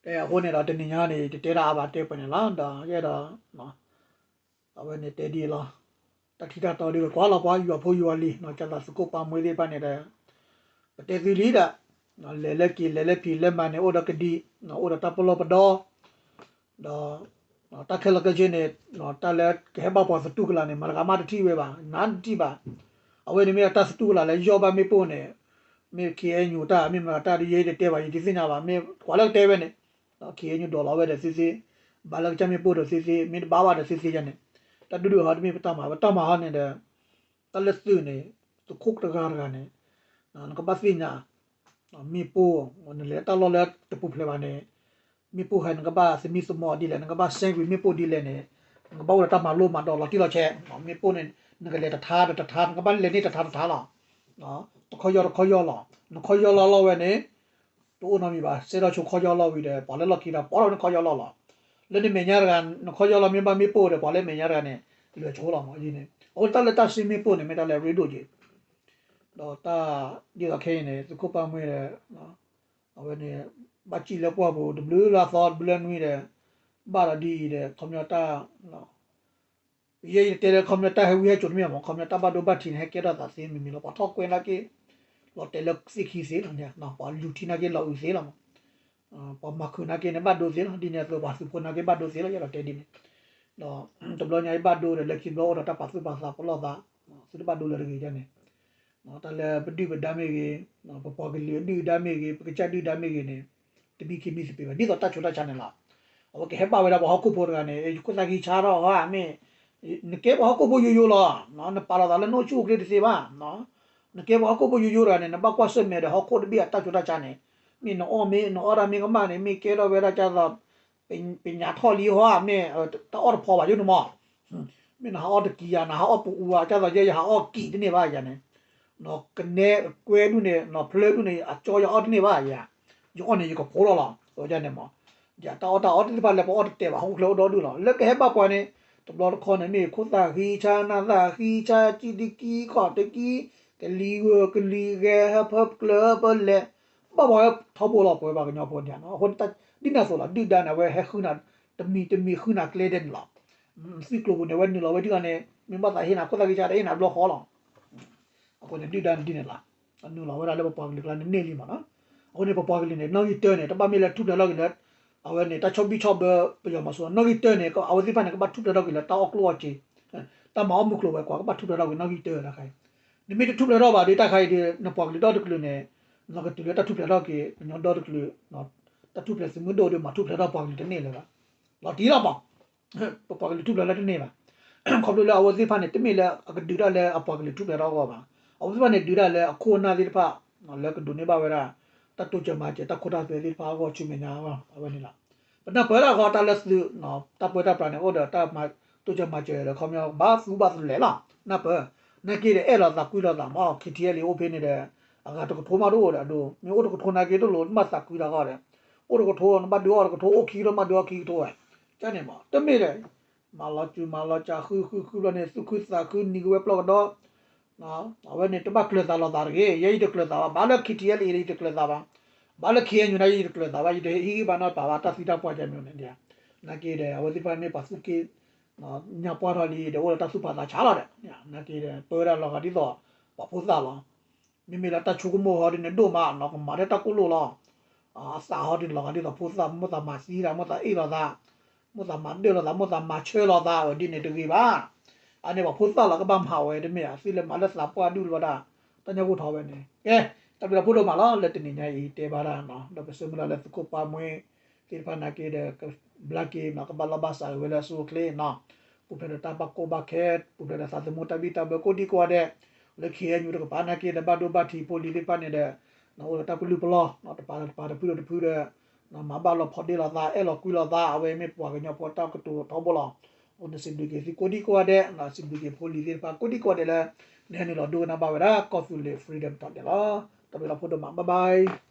တဲအဃိန့ၣ်ဒီး တနံၤညါန့ၣ် တတဲတၢ်အါဘၣ် တဲပှဲၤန့ၣ်လီၤ. ဒီးယအဲၣ်ဒိး အဝဲန့ၣ်တဲဒ်အံၤလီၤ. တၢ်ထံၣ်တၢ်တီဒ်ဝဲ ကွၢ်လီၤပှၤယွၤဖိယွၤလံၤ, ကသးသုးခိၣ်ပၢ်မှဲသ့ၣ်တဖၣ်န့ၣ်ဒီး ပတဲသုလံဒီး လဲၤလၢက့ၤ လဲၤလၢဖံး လဲၤမၤန့ၣ် အိၣ်ဒီးကဒံ, အိၣ်ဒီးတၢ်ပလီၢ်ပဒီ, ဒီး တၢ်ခဲလၢာ်ခဲဆ့န့ၣ် တၢ်လၢကဟဲဘၣ်ပှၤသတူၢ်ကလာ်န့ၣ် မတၤဂၤမးတထံၣ်ဝဲဘၣ်, နတထံၣ်ဘၣ်. အဝဲန့ၣ်မ့ၢ်တၢ်သတူၢ်ကလာ်လၢယီၢ်ဘၣ်မ့ၣ်ပိၢ်န့ၣ်, မ့ၢ် ခ့အဲၣ်ယူၣ် တၢ် မ့ၢ်မတၤတၢ်ဒီး ယဲတတဲဘၣ် ယတသ့ၣ်ညါဘၣ်, မ့ၢ်ပှၤလၢကတဲဝဲန့ၣ် ခ့အဲၣ်ယူၣ် ဒိးလီၤဝဲဒီးသုသ့, ဘၣ်လၢကစၢ်မ့ၣ်ပိၢ်ဒီးသုသ့, မ့ၢ်တဘၣ်ဘၣ်ဒီးသုသ့ယါန့ၣ်, တၢ်ဒုးဒုးဟီတမ့ၢ်ပတၢ်မၤ, ပတၢ်မၤဟီန့ၣ်ဒီး တၢ်လၢသုးန့ၣ် သုးခိၣ်တဂၤတဂၤန့ၣ် နကဘၣ်သ့ၣ်ညါ မ့ၣ်ပိၢ်, နလဲၤတၢ်လီၢ်လၢတပူၤဖျဲးဘၣ်န့ၣ်, မ့ၣ်ပိၢ်ဟဲ နကဘၣ်သမံသမိးဒ်လဲၣ်, နကဘၣ်စဲကွံာ်မ့ၣ်ပိၢ်ဒ်လဲၣ်န့ၣ်, နကဘၣ်အိၣ်ဒီးတၢ်မၤလိမၤဒိးလီၤတံၢ်လီၤဆဲး, မ့ၣ်ပိၢ်န့ၣ် နကလဲၤတထါဒီးတထါ, နကဘၣ်လဲၤန့ၢ်တထါတထါလီၤ. တခီယီၢ်တခီယီၢ်လီၤ, နခီယီၢ်လီၢ်လီၢ်ဝဲန့ၣ် တအိၣ်နီတမံၤဘၣ်, စဲထီၣ်ဆိခီယီၢ်လီၢ်ဝံၤဒီး ပှၤလၢလီၢ်ခံဒီး ပိာ်ထီၣ်နခီယီၢ်လီၢ်လီၤ. လၢနမဲာ်ညါတဂၤ နခီယီၢ်လီၢ်မ့ၢ်ဘၣ်မ့ၣ်ပိၢ်ဒီး ပှၤလၢမဲာ်ညါတဂၤန့ၣ် လဲၤဆိလီၤမးန့ၣ်. အဃိတၢ်လၢတၢ်စံမ့ၣ်ပိၢ်န့ၣ် မ့ၢ်တၢ်လၢအရ့ဒိၣ်က့ၤ ဒီးတၢ်ဒ်သိးခဲအံၤန့ၣ် သုးခိၣ်ပၢ်မှဲဒီး အဝဲန့ၣ် ဘၣ်စံၣ်လၢပှၢ်ပူၤ တဘျုးလၢအသီ တဘျုးလၢနွံဒီး ဘၣ်ဒီးဒ်အံၤဒီး ခီပညီတၢ် ယဲယတဲလၢ ခီပညီတၢ်ဟဲဝံဟဲစိာ်တမ့ၢ်မး, ခီပညီတၢ်ဘၣ်ဒိဘၣ်ထံးန့ၣ် ဟဲကဲထီၣ်သးသ့မံၤမံၤလီၤ. ပှၤထီၣ်ကွဲနာ်က့ လီၤတဲာ်လၢသ့ၣ်ခံသ့လီၤ, ပှၤလူၤထံနာ်က့လီၤအုးသ့လီၤမး, ပှၤမၤခုးနာ်က့န့ၣ် ဘၣ်ဒိသ့လီၤ. ဒ်န့ၣ်အသိး ပှၤသုးဖိနာ်က့ဘၣ်ဒိသ့လီၤ, ယအဲၣ်ဒိးတဲဒ်န့ၣ် ဒီးတဘျီညါအံၤဘၣ်ဒိဒီး လၢခံဘျီအိၣ်ဒီးတၢ်ပာ်သူၣ်ပာ်သးပလီၢ်သး, သုတဘၣ်ဒိလၢတဂ့ၤန့ၣ်, တၢ်လၢပဒုၣ်ပဒါမ့ၢ်ဂ့ၤ, ပပှၤကလုာ်အဒုၣ်အဒါမ့ၢ်ဂ့ၤ, ပကစၢ်ဒုၣ်ဒါမ့ၢ်ဂ့ၤန့ၣ်, တမံခံမံသပ့ၤဘၣ် ဒ်သိးတၢ်ဆူးတၢ်ဆါန့ၣ်လီၤ. အဝဲကဟဲဘၣ်ဝဲဒၣ်ပှၤဟီၣ်ခိၣ်ဖိတဂၤန့ၣ် ယခိၣ်သၣ်ခံဆါထီၣ်ဧါမ့ၢ်, နကဲပှၤဟီၣ်ခိၣ်ဖိယိယိလီၤ, နပာ်လီၤသးလၢနအိၣ်ဆူၣ်အိၣ်ချ့တသ့ဘၣ် နကဲပှၤဟီၣ်ခိၣ်ဖိယိယိတဂၤန့ၣ် နဘၣ်ကွၢ်ဆၢၣ်မဲာ်ဒီးဟီၣ်ခိၣ်တဘ့ၣ်အတၢ်ဆူးတၢ်ဆါန့ၣ်, မ့ၢ်နအီၣ်မ့ၢ်နအီၣ်တၢ်မ့ၢ်ကမၣ်န့ၣ် မ့ၢ်ကဲထီၣ်ဝဲဒၣ်ကသိး ပညးထီၣ်လံဟီဧါမ့ၢ်, တၢ်အီၣ်တဖီဘၣ်ယိၣ်န့ၣ်မး, မ့ၢ်နဟးအီၣ်တကံဧါ နဟးအီၣ်ပအူဧါ ကသိးယဲယဟးအီၣ်ကံၣ်တန့ၢ်ဘၣ်ယၤန့ၣ်, ကနဲကွဲဒူၣ်န့ၣ် ဖျၢဒူၣ်န့ၣ် အကၠီယအီၣ်တန့ၢ်ဘၣ်ယၤ, ယအီၣ်န့ၣ်ယကဖိလီၤလီၤ, အဝဲန့ၣ်မး, ယတၢ်အီၣ်တၢ်အီသ့ၣ်တဖၣ်လၢပအီၣ်တတဲာ်ဘၣ် ဟီၣ်ခိၣ်ချၢအိၣ်ဒီဒူၣ်လီၤ. လၢကဟဲဘၣ်ပှၤန့ၣ် တဘျီတခီန့ၣ် မ့ၢ်ခိၣ်သၣ်ဃံဆါ နၢ်သၣ်ဃံဆါ ကံၣ်တကံၣ် ခီၣ်တကံၣ် ကလံၤဂၢၢ်ကလံၤဂဲၤ ဟၢဖၢကျၢၤဟၢဖၢလဲၤ, ဘၣ်ပှၤဝဲထီဘိလီၤ ပဝဲပှၤကညီဖိန့ၣ်, အဃိန့ၣ် ဒ်န့ၣ်အသိးလီၤ ဒုၣ်ဒါန့ၣ် အဝဲဟဲဃုနၤ တမံၤတမံၤဃုနၤကျဲဒဲးန့ၣ်လီၤ. သုးကျိၤပူၤန့ၣ် အဝဲနုာ်လီၤဝဲဒ်သိးန့ၣ် မ့ၢ်ဘၣ်သးဟ့ၣ်နၤ ခိၣ်သၣ်ဃံဆါတဟ့ၣ်နၤဘျီဃီလီၤ. အဃိန့ၣ် ဒုၣ်ဒါန့ၣ်ဒ်န့ၣ်လီၤ, အနုာ်လီၤဝဲဒၣ်လၢပပှၤကလုာ်ကျါန့ၣ်န့ၢ်လံမးနီၤ. အဃိန့ၣ် ပပှၤကလုာ်န့ၣ် နီၣ်ဂံၢ်တၢန့ၣ် တဘၣ်မ့ၢ်လၢထူၣ်ဖျဲးထီၣ်က့ၤလၢ အဝဲန့ၣ် တၢ်ဆီၣ်ဘံၣ်ဆီၣ်ဘၢ ပယီၤမီၤစိရိၤ နီၣ်ဂံၢ်တၢန့ၣ် အဝဲသ့ၣ်တဖၣ်န့ၣ် ကဘၣ်ထူၣ်ဖျဲးထီၣ်က့ၤလၢတၢ်အီၣ်ကျိၣ်အီၣ်စ့, တၢ်မၤအီၣ်မုၢ်ကျိၤဝဲၤကွာ် ကဘၣ်ထူၣ်ဖျဲးထီၣ်က့ၤနီၣ်ဂံၢ်တၢတခါအံၤ, နမ့ၢ်တထူၣ်ဖျဲးထီၣ်ဘၣ်ဒီး တၢ်ခါအံၤဒီး နပှၤကလုာ်ဒီတကလုာ်န့ၣ် နကတုၤလၢတၢ်ထူၣ်ဖျဲးထီၣ်က့ၤ ကညီဒီတကလုာ်, တၢ်ထူၣ်ဖျဲးသုးမုၢ်ဒိၣ်ဒီး မၤထူၣ်ဖျဲးထီၣ်ပှၤကလုာ်တန့ၢ်လၢၤဘၣ်, လီၤတံၢ်လီၤမး ပပှၤကလုာ်ထူၣ်ဖျဲးထီၣ်တန့ၢ်ဘၣ်. ခီဖျိလၢအဝဲသ့ၣ်တဖၣ်န့ၣ် တမ့ၢ်လၢအကဒုးတၢ်လၢအပှၤကလုာ်ထူၣ်ဖျဲးထီၣ်အဂီၢ်ဘၣ်. အဝဲသ့ၣ်တဖၣ်န့ၣ် ဒုးတၢ်လၢအခိၣ်အနၢ်သ့ၣ်တဖၣ် လၢကဒိးန့ၢ်ဘၣ်ဝဲဒၣ် တၢ်တိစၢၤမၤစၢၤ တၢ်ခိတၢ်သွဲသ့ၣ်တဖၣ်အဂီၢ်ဆူမဲာ်ညါအဂီၢ် အဝဲန့ၣ်လီၤ. ပနၢ်ပၢၢ်ဒၣ်ဃီတၢ်လၢသုး တၢ်ပၢတၢ်ပြးန့ၣ် အိၣ်ဒီးတၢ်တိစၢၤမၤစၢၤဒီး ခီပညီဘၣ်သူဘၣ်သလဲးလီၤ. နၢ်ပၢၢ် နာ်က့ဒီး အဲၣ်လီၤသးကွံလီၤသးမး ခံထံအဲလံ အိၣ်ဖဲန့ၣ်ဒီး အဂၤတကထိမးတအိၣ်ဒီးအဒိ မ့ၢ်အိၣ်တကထိနာ်က့တလိၣ် နဘၣ်သးကွံတၢ်ဂီၢ်ဒီး အိၣ်တကထိ နဘၣ်ဒုးအီၣ်တကထိ အိၣ်ခံကထိ နဘၣ်ဒုးအီၣ်ခံကထိဝဲ ကန့ၣ်မး တမ့ၢ်ဒီး မၤလီၤစူၤမၤလီၤစၢ် ဃုဃုဃုဘျီန့ၣ် သူၣ်ခုသးခု နံၤကဝဲပျီၢ်ကဒီး အဝဲန့ၣ် တဘၣ်ကျၢၤသးလီၤသးတဂ့ၤ. ယဲယတကျၢၤသးဘၣ် ဘၣ်လၢ ခံထံအဲလံ ယတကျၢၤသးဘၣ် ဘၣ်လၢ ခ့အဲၣ်ယူၣ် န့ၣ် ယတကျၢၤသးဘၣ် ယတဟ့ၣ်ဂံၢ်ဘါနီတပၤဘၣ် တၢ်သံတၢ်ပှၢ်ကဲမ့ၢ်န့ၣ် နာ်က့ဒီး အဝဲသ့ၣ်တဖၣ်မ့ၢ်ပှၤသူၣ်က့ၣ် ညါပှၢ်ထီၣ်လံဒီး အိၣ်ဒီးတၢ်သူၣ်ဖးသးဆးလီၤဒီး နာ်က့ဒီး ပၢဝဲဒၣ်လီၤဂာ်ဒ်သိး ပှၤဖိသၣ်လီၤ. မ့မ့ၢ်လၢတၢ်ဆိကမိၣ်ဟီဒ်န့ၣ်ဒိၣ်မး နီၢ်ကမၤထဲတၢ်ကိၢ်လိာ်လီၤ. အသးဟီဒ်န့ၣ်လီၤဂာ်ဒ်သိးဖိသၣ် မိၣ်သးမၤသံတၢ် မိၣ်သးအ့ၣ်လိာ်သး မိၣ်သးမၤဒၢၣ်လိာ်သး မိၣ်သးမၤဆၢလိာ်သး ဒ်န့ၣ်တဂ့ၤဘၣ်. အန့ၣ်ပှၤဖိသၣ်လီၤကဘၣ်မၤဝဲတမ့ၢ် အသ့လၢမၤလၢသးပှၢ်ဒူၣ်လၢၤဘၣ်ဒၣ် တၢ်ညၣ်ဂိၢ်ထီၣ်ဝဲန့ၣ် ကဲ တၢ်ဘျုးလီၤဖိဒိၣ်မးလီၤ လၢတနံၤညါအံၤတဲဘၣ်ဒၣ် ဒီးပဆၢမုၢ်လၢ်လၢသုးခိၣ်ပၢ်မှဲ သ့ၣ်တဖၣ်နာ်က့ဒီး ဘျါက့ၤနီၤ ကဘၣ်လီၢ်ဘၣ်စးဝဲလၢအဆိအချ့နီၤ, ပူၤဖျဲးဒီးတၢ်ဘၣ်ကီဘၣ်ခဲ, ပူၤဖျဲးဒီးသးသမူတၢ်ဘံၣ်တၢ်ဘၢကိးဒံကိးဂၤဒဲး, လၢ ခ့ၣ်အဲၣ်ယူၣ် တကပၤနာ်က့ လၢဘၣ်ဒိဘၣ်ထံးဖိလံၤသ့ၣ်တဖၣ်န့ၣ်ဒီး အိၣ်ဒီးတၢ်ပလုၢ်ပလီၢ်, တပၤတပၤတဖုဒီးတဖုဒီး မၤဘၣ်လိာ်ဖိးဒ့လိာ်သး အဲၣ်လိာ်ကွံလိာ်သး အဝဲမ့ၢ်ပှၤကညီဖိတၢ်ကတိၤထီဘိလီၤ. အိၣ်န့ၣ်စံးဘျုးက့ၤသုကိးဒံကိးဂၤဒဲး, စံးဘျုးက့ၤဖိလံၤသ့ၣ်တဖၣ်ကိးဒံကိးဂၤဒဲးလၢ နဟဲနုာ်လီၤဒိကနၣ်ဘၣ်ဝဲဒၣ် ကီၢ်သူလ့ၤ Freedom Talk န့ၣ်လီၤ. တၢ်ဘျုးလီၤဖိဒိၣ်မး bye bye.